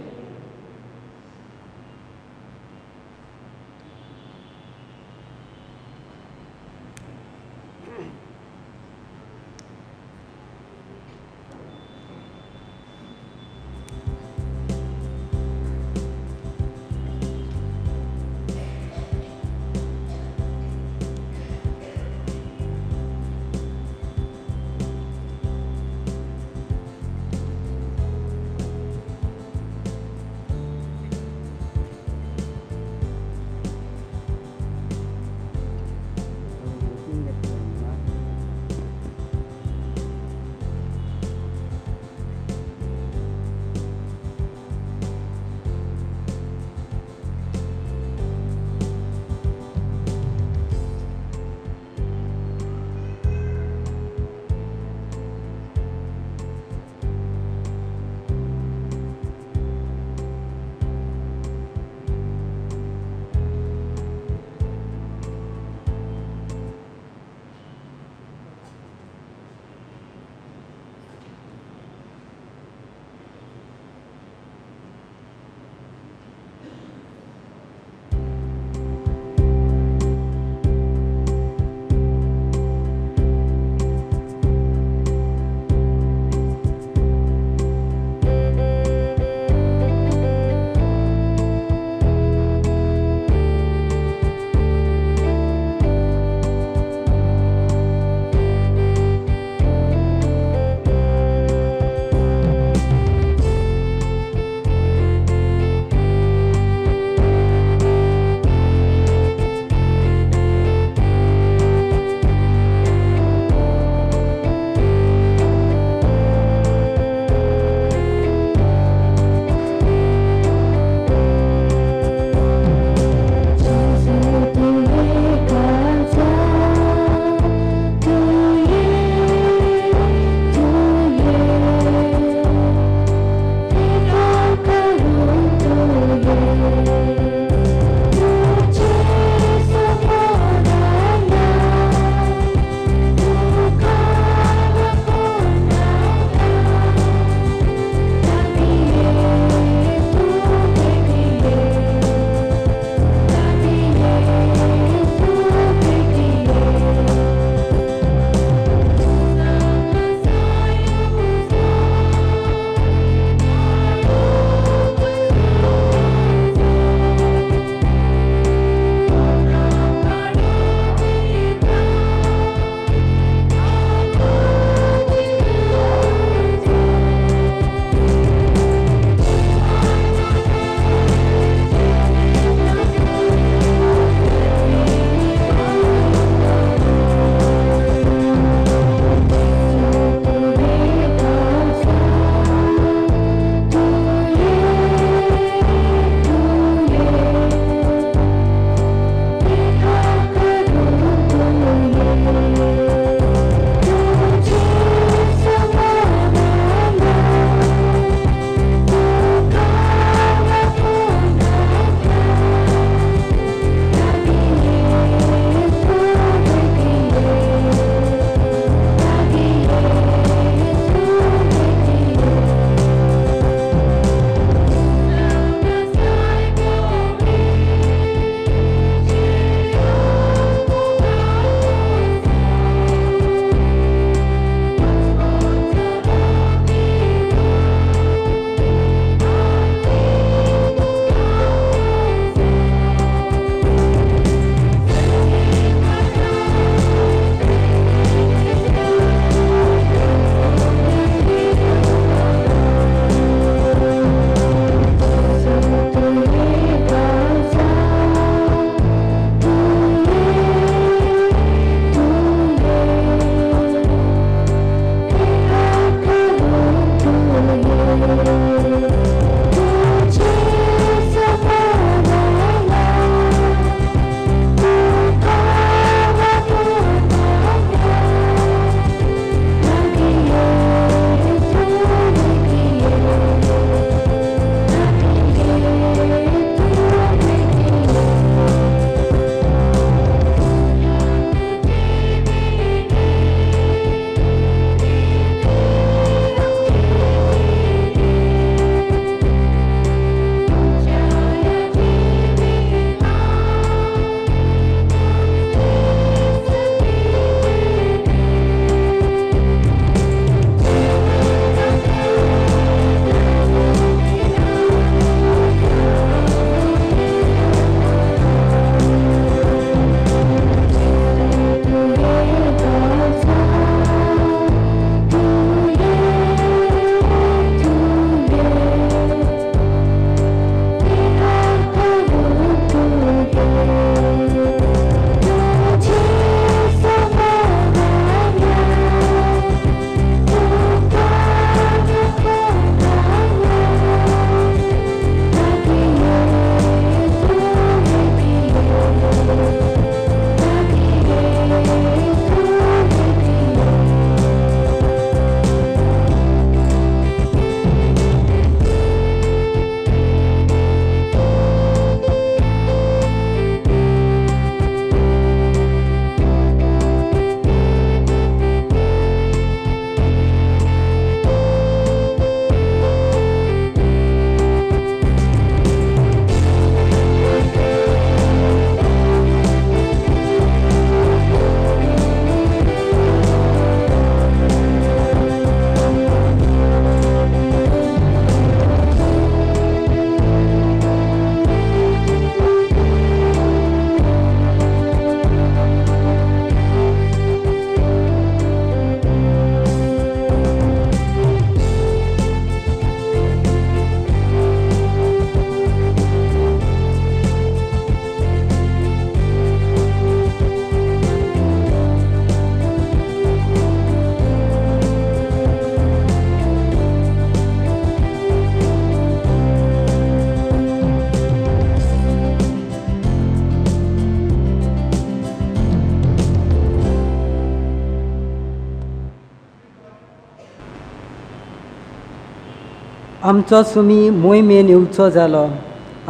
आमचो सुमी मोहिमेन येवचो जालो,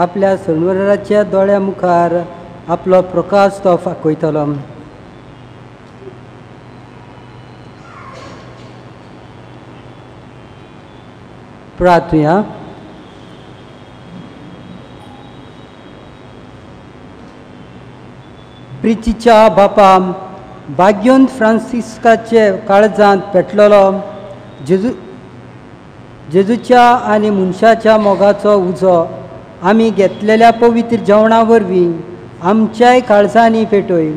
आपल्या सणवराच्या दोळ्या मुखार आपलो प्रकाश तो फाकयतलो. प्रार्थुया. प्रितीच्या बापा भाग्योन फ्रांसिस्काचे काळजांत पेटलेलो जेजूच्या आनी मनशाच्या मोगाचो उजो आमी घेतलेल्या पवित्र जेवणा वरवीं आमच्याय काळजांनी पेटय.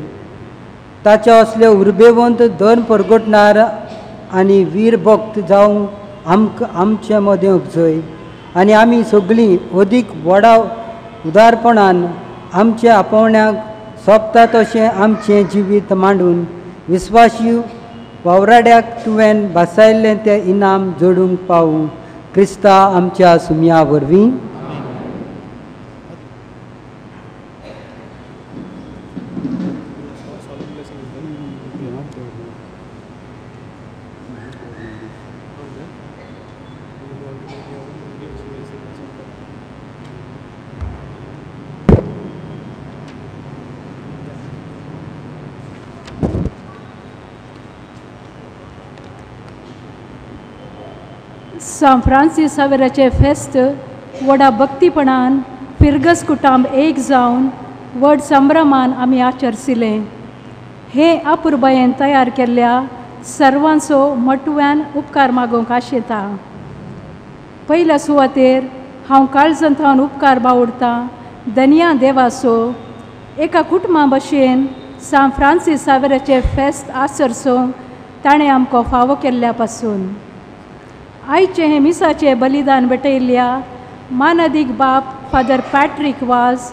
ताच्या असले उर्बेवंत धर्म परगटणार आनी वीर भक्त जावंक आमकां आमचे मदें उपजय आनी आमी सगळीं अदीक व्हडा उदारपणान आमच्या आपोवण्याक सोंपता तशें आमचें जिवीत मांडून विस्वाशी वावराड्याक तुवें भासायल्लें तें इनाम जोडूंक पावूं क्रिस्ता आमच्या सुमया वरवीं. सांत फ्रांसीस सावेराचें फेस्त व्हडा भक्तीपणान फिरगस कुटांब एक जावन व्हड संभ्रमान आमी आचरसिलें. हे अपुरबायेन तयार केल्ल्या सर्वांचो मटव्यान उपकार मागूंक आशेता. पयल्या सुवातेर हांव काळजांत थावन उपकार बावडतां धनया देवाचो एका कुटुंबा भशेन सांत फ्रांसीस सावेराचें फेस्त आचरसूंक ताणें आमकां फावो केल्ल्या पासून. आयचें हें मिसाचें बलिदान भेटयल्ल्या मानादीक बाप फादर पॅट्रीक वाज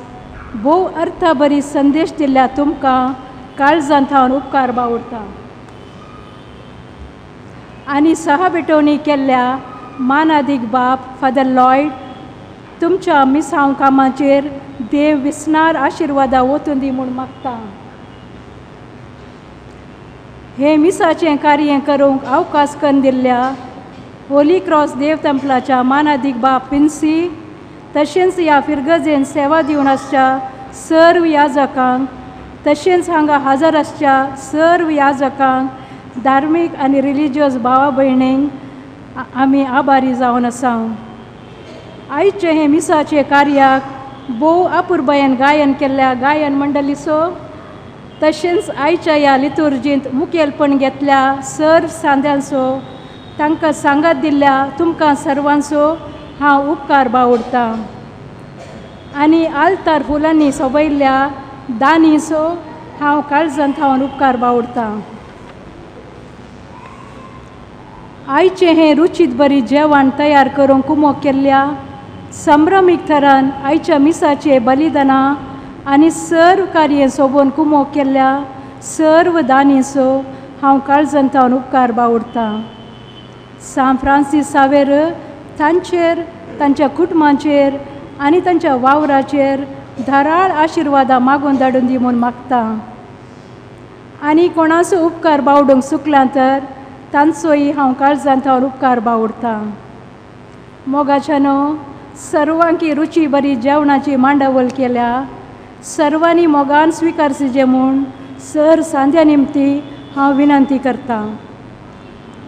भोव अर्थाबरी संदेश दिल्ल्या तुमकां काळजांत थावन उपकार बावडता. आनी सहा भेटवणी केल्ल्या मानादीक बाप फादर लॉयड तुमच्या मिसांव कामाचेर देव विसनार आशिर्वादा ओतून दी म्हूण मागता. हे मिसाचें कार्य करूंक अवकाश करून दिल्ल्या होली क्रॉस देव तेंपलाच्या मानादीक बाप विन्सी तशेंच ह्या फिरगजेन सेवा दिवन आसच्या सर्व याजकांक तशेंच हांगा हजर आसच्या सर्व याजकांक धार्मीक आनी रिलिजियस भावा भयणींक आमी आभारी जावन आसा. आयचें हें मिसाचे कार्याक भोव अपुरबायेन गायन केल्ल्या गायन मंडळीचो तशेंच आयच्या ह्या लितुर्जींत मुखेलपण घेतल्या सर्व सांद्यांचो तांकां सांगात दिल्ल्या तुमकां सर्वांचो हांव उपकार बावडटा आनी आल्तार फुलांनी सोबयल्ल्या दानीचो हांव काळजांत हांव उपकार बावडटा. आयचें हें रुचीत बरी जेवण तयार करूंक कुमोक केल्ल्या संभ्रमीक थरान आयच्या मिसाचे बलिदानां आनी सर्व कार्य सोबोवन कुमोक केल्ल्या सर्व दानीचो हांव काळजांत हांव उपकार बावडटा. सांत फ्रांसीस सावेर तांचेर तांच्या कुटुंबाचेर आनी तांच्या वावराचेर धाराळ आशिर्वादां मागून धाडून दी म्हूण मागता आनी कोणाचो उपकार बावडूंक चुकला तर तांचोय हांव काळजांत हांव उपकार बावडटा. मोगाच्यानो सर्वांकी रुची बरी जेवणाची मांडावळ केल्या सर्वांनी मोगान स्विकारचें म्हूण सर सांध्या निमती हांव विनंती करता.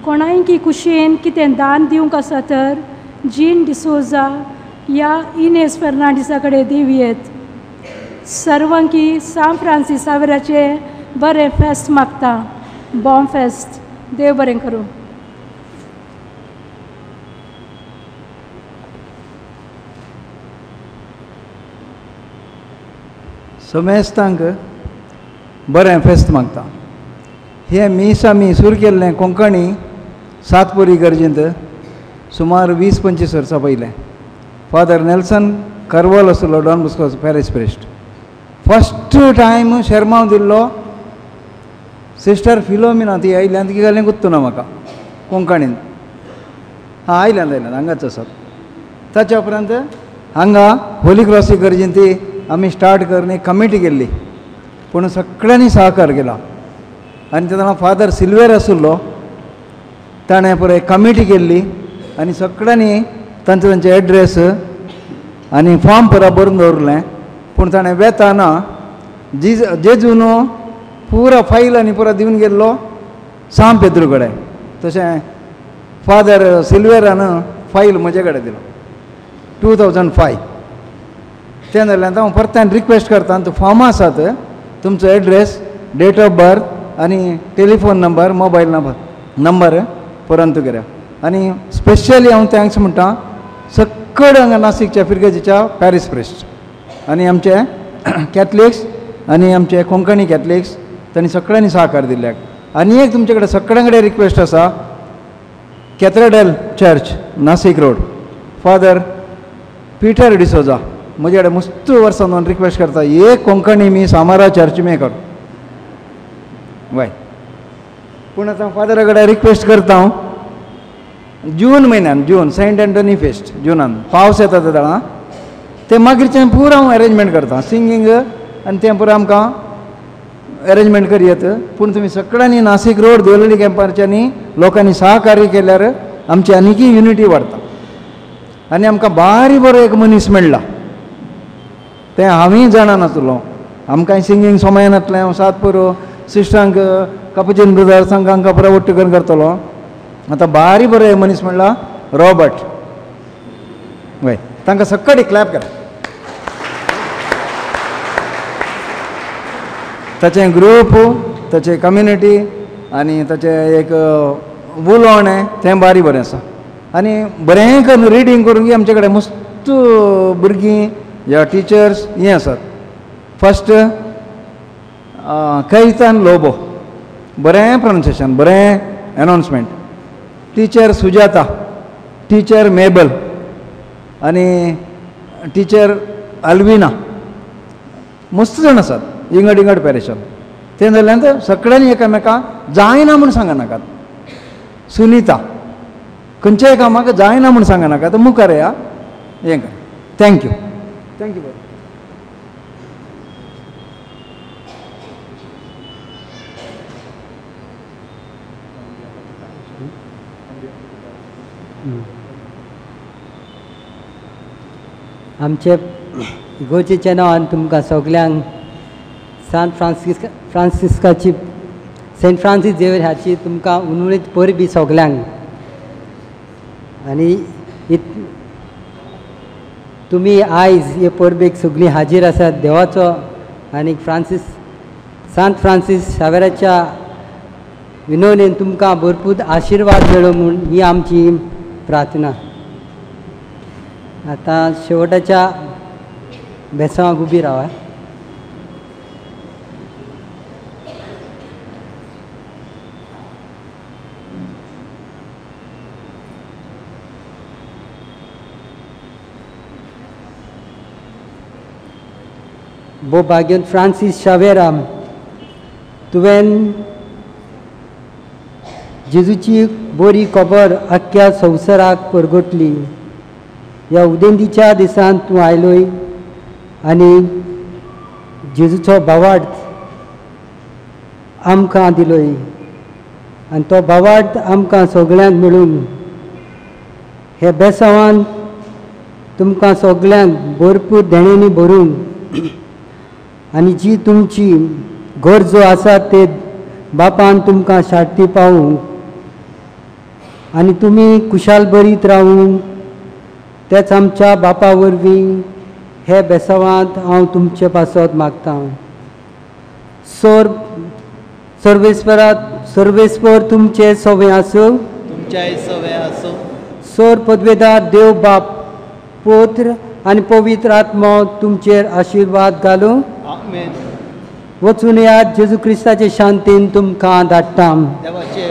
कोणायकी कुशेन कितें दान दिवंक आसा तर जीन डिसोजा या इनेस फेर्नांडीसा कडेन दिवयेत. सर्वांकी सांत फ्रांसीस सावेराचें बरें फेस्त मागता. बॉम फेस्त. देव बरें करूं. समेस्तांक बरें फेस्त मागता. हें मीस आमी सुरू केल्लें कोंकणी सातपुरी गरजेंत सुमार 20-25 वर्सां पयलें. फादर नेल्सन करवल आसलो Don Bosco parish priest. First time शेरमांव दिल्लो सिस्टर फिलोमिना ती आयल्यान ती घालें गुत्तू ना म्हाका कोंकणीन. हां आयल्यान आयल्यान हांगाच आसात. ताच्या उपरांत हांगा होली क्रॉसी गरजेन ती आमी स्टार्ट करून एक कमिटी केल्ली पूण सगळ्यांनी सहकार केला आनी तेन्ना फादर सिल्वेर आशिल्लो ताणें पुराय कमिटी केल्ली आनी सगळ्यांनी तांचे तांचे एड्रेस आनी फॉर्म पुरा बरोवन दवरलें. पूण ताणें वेताना जेजून पुरा फायल आनी पुरा दिवन गेल्लो सांत पेद्रू कडेन. तशें फादर सिल्वेरान फायल म्हजे कडेन दिलो 2005. तें जाल्यार हांव परत्यान रिक्वेस्ट करता तूं फॉर्मां आसात तुमचो एड्रेस डेट ऑफ बर्थ आनी टेलिफोन नंबर मोबायल नंबर परंतु करा. आनी स्पेशली हांव thanks म्हणटा सगळे हांगा नासिकच्या फिरगजीच्या पॅरीस प्रिस्ट आनी आमचे कॅथलिक्स आनी आमचे कोंकणी कॅथलिक्स तांणी सगळ्यांनी सहकार दिल्ल्याक. आनी एक तुमचे कडेन सगळ्यां कडेन रिक्वेस्ट आसा cathedral church Nashik road father Peter D'Souza म्हजे कडेन मस्त वर्सां दोन रिक्वेस्ट करता एक कोंकणी मी सामारा चर्च मे कर वय. पूण आतां फादरा कडेन रिक्वेस्ट करता हांव जून म्हयन्यान जून सेंट एंटनी फेस्ट जुनान पावस येता तेन्ना तें मागीरच्यान पुरो हांव एरेंजमेंट करता सिंगींग आनी तें पुरो आमकां एरेंजमेंट करयत. पूण तुमी सगळ्यांनी नासीक रोड देवलली कॅम्पारच्यांनी लोकांनी सहकार्य केल्यार आमची आनीकी युनिटी वाडटा आनी आमकां बारी बरो एक मनीस मेळ्ळा. तें हांवूय जाणा नासलो आमकां सिंगींग समय नासलें. हांव सात पुरो सिस्टरांक कपुचीन ब्रदर्सांक हांकां पुरो ಒಟ್ಟು करून करतलो. आतां बारी बरो मनीस म्हणला रॉबर्ट वय तांकां सगळी क्लॅप करा. ताचें ग्रूप ताचे कम्युनिटी आनी ताचें एक उलोवणें तें बारी बरें आसा आनी बरें करून रिडींग करूंक आमचे कडेन मस्त भुरगीं या टिचर्स हें आसात. फर्स्ट कैतान लोबो बरें प्रोनाउंसिएशन बरें announcement. Teacher Sujata teacher Mabel आनी टिचर अल्विना मस्त जाण आसात इंगड इंगड पॅरिशान. तें जाल्यार सगळ्यांनी एकामेका जायना म्हूण सांगनाकात. सुनीता खंयच्याय कामाक जायना म्हूण सांगनाका, आतां मुखार या हें कर. Thank you, thank you. बरें. आमचे इगोर्जेच्या नांवान तुमकां सगल्यांक सान फ्रांसिस्काची सेंट फ्रांसीस झेवियर हाची तुमकां उणुणीत परबी सगल्यांक. आनी तुमी आयज हे परबेक सगळीं हाजीर आसात देवाचो आनी फ्रांसीस सांत फ्रांसीस शावेराच्या विनवणेन तुमकां भरपूर आशिर्वाद मेळो म्हूण ही आमची प्रार्थना. आतां शेवटाच्या बेसांवाक उबी रावा. भो भाग्यन फ्रांसीस शावेरा, तुवें जेजूची बरी खबर आख्ख्या संवसाराक परगटली. ह्या उदेंतीच्या दिसान तूं आयलोय आनी जेजूचो भावार्थ आमकां दिलोय आनी तो भावार्थ आमकां सगळ्यांक मेळून हे बेसांवान तुमकां सगळ्यांक भरपूर देण्यांनी भरून आनी जी तुमची गरजो आसा ते बापान तुमकां शार्ती पावूंक आनी तुमी कुशाल बरीत रावूंक तेच आमच्या बापा वरवीं हे बेसावांत हांव तुमचे पासत मागतां. सर्वेस्परात सर्वेस्पर तुमचे सवे आसूं, तुमच्याय सवे आसूं. सोर पदवेदार देव बाप पुत्र आनी पवित्र आत्मो तुमचेर आशिर्वाद घालूं. आमेन. वचून यात जेजू क्रिस्ताचे शांतीन तुमकां धाडटा. देवाचे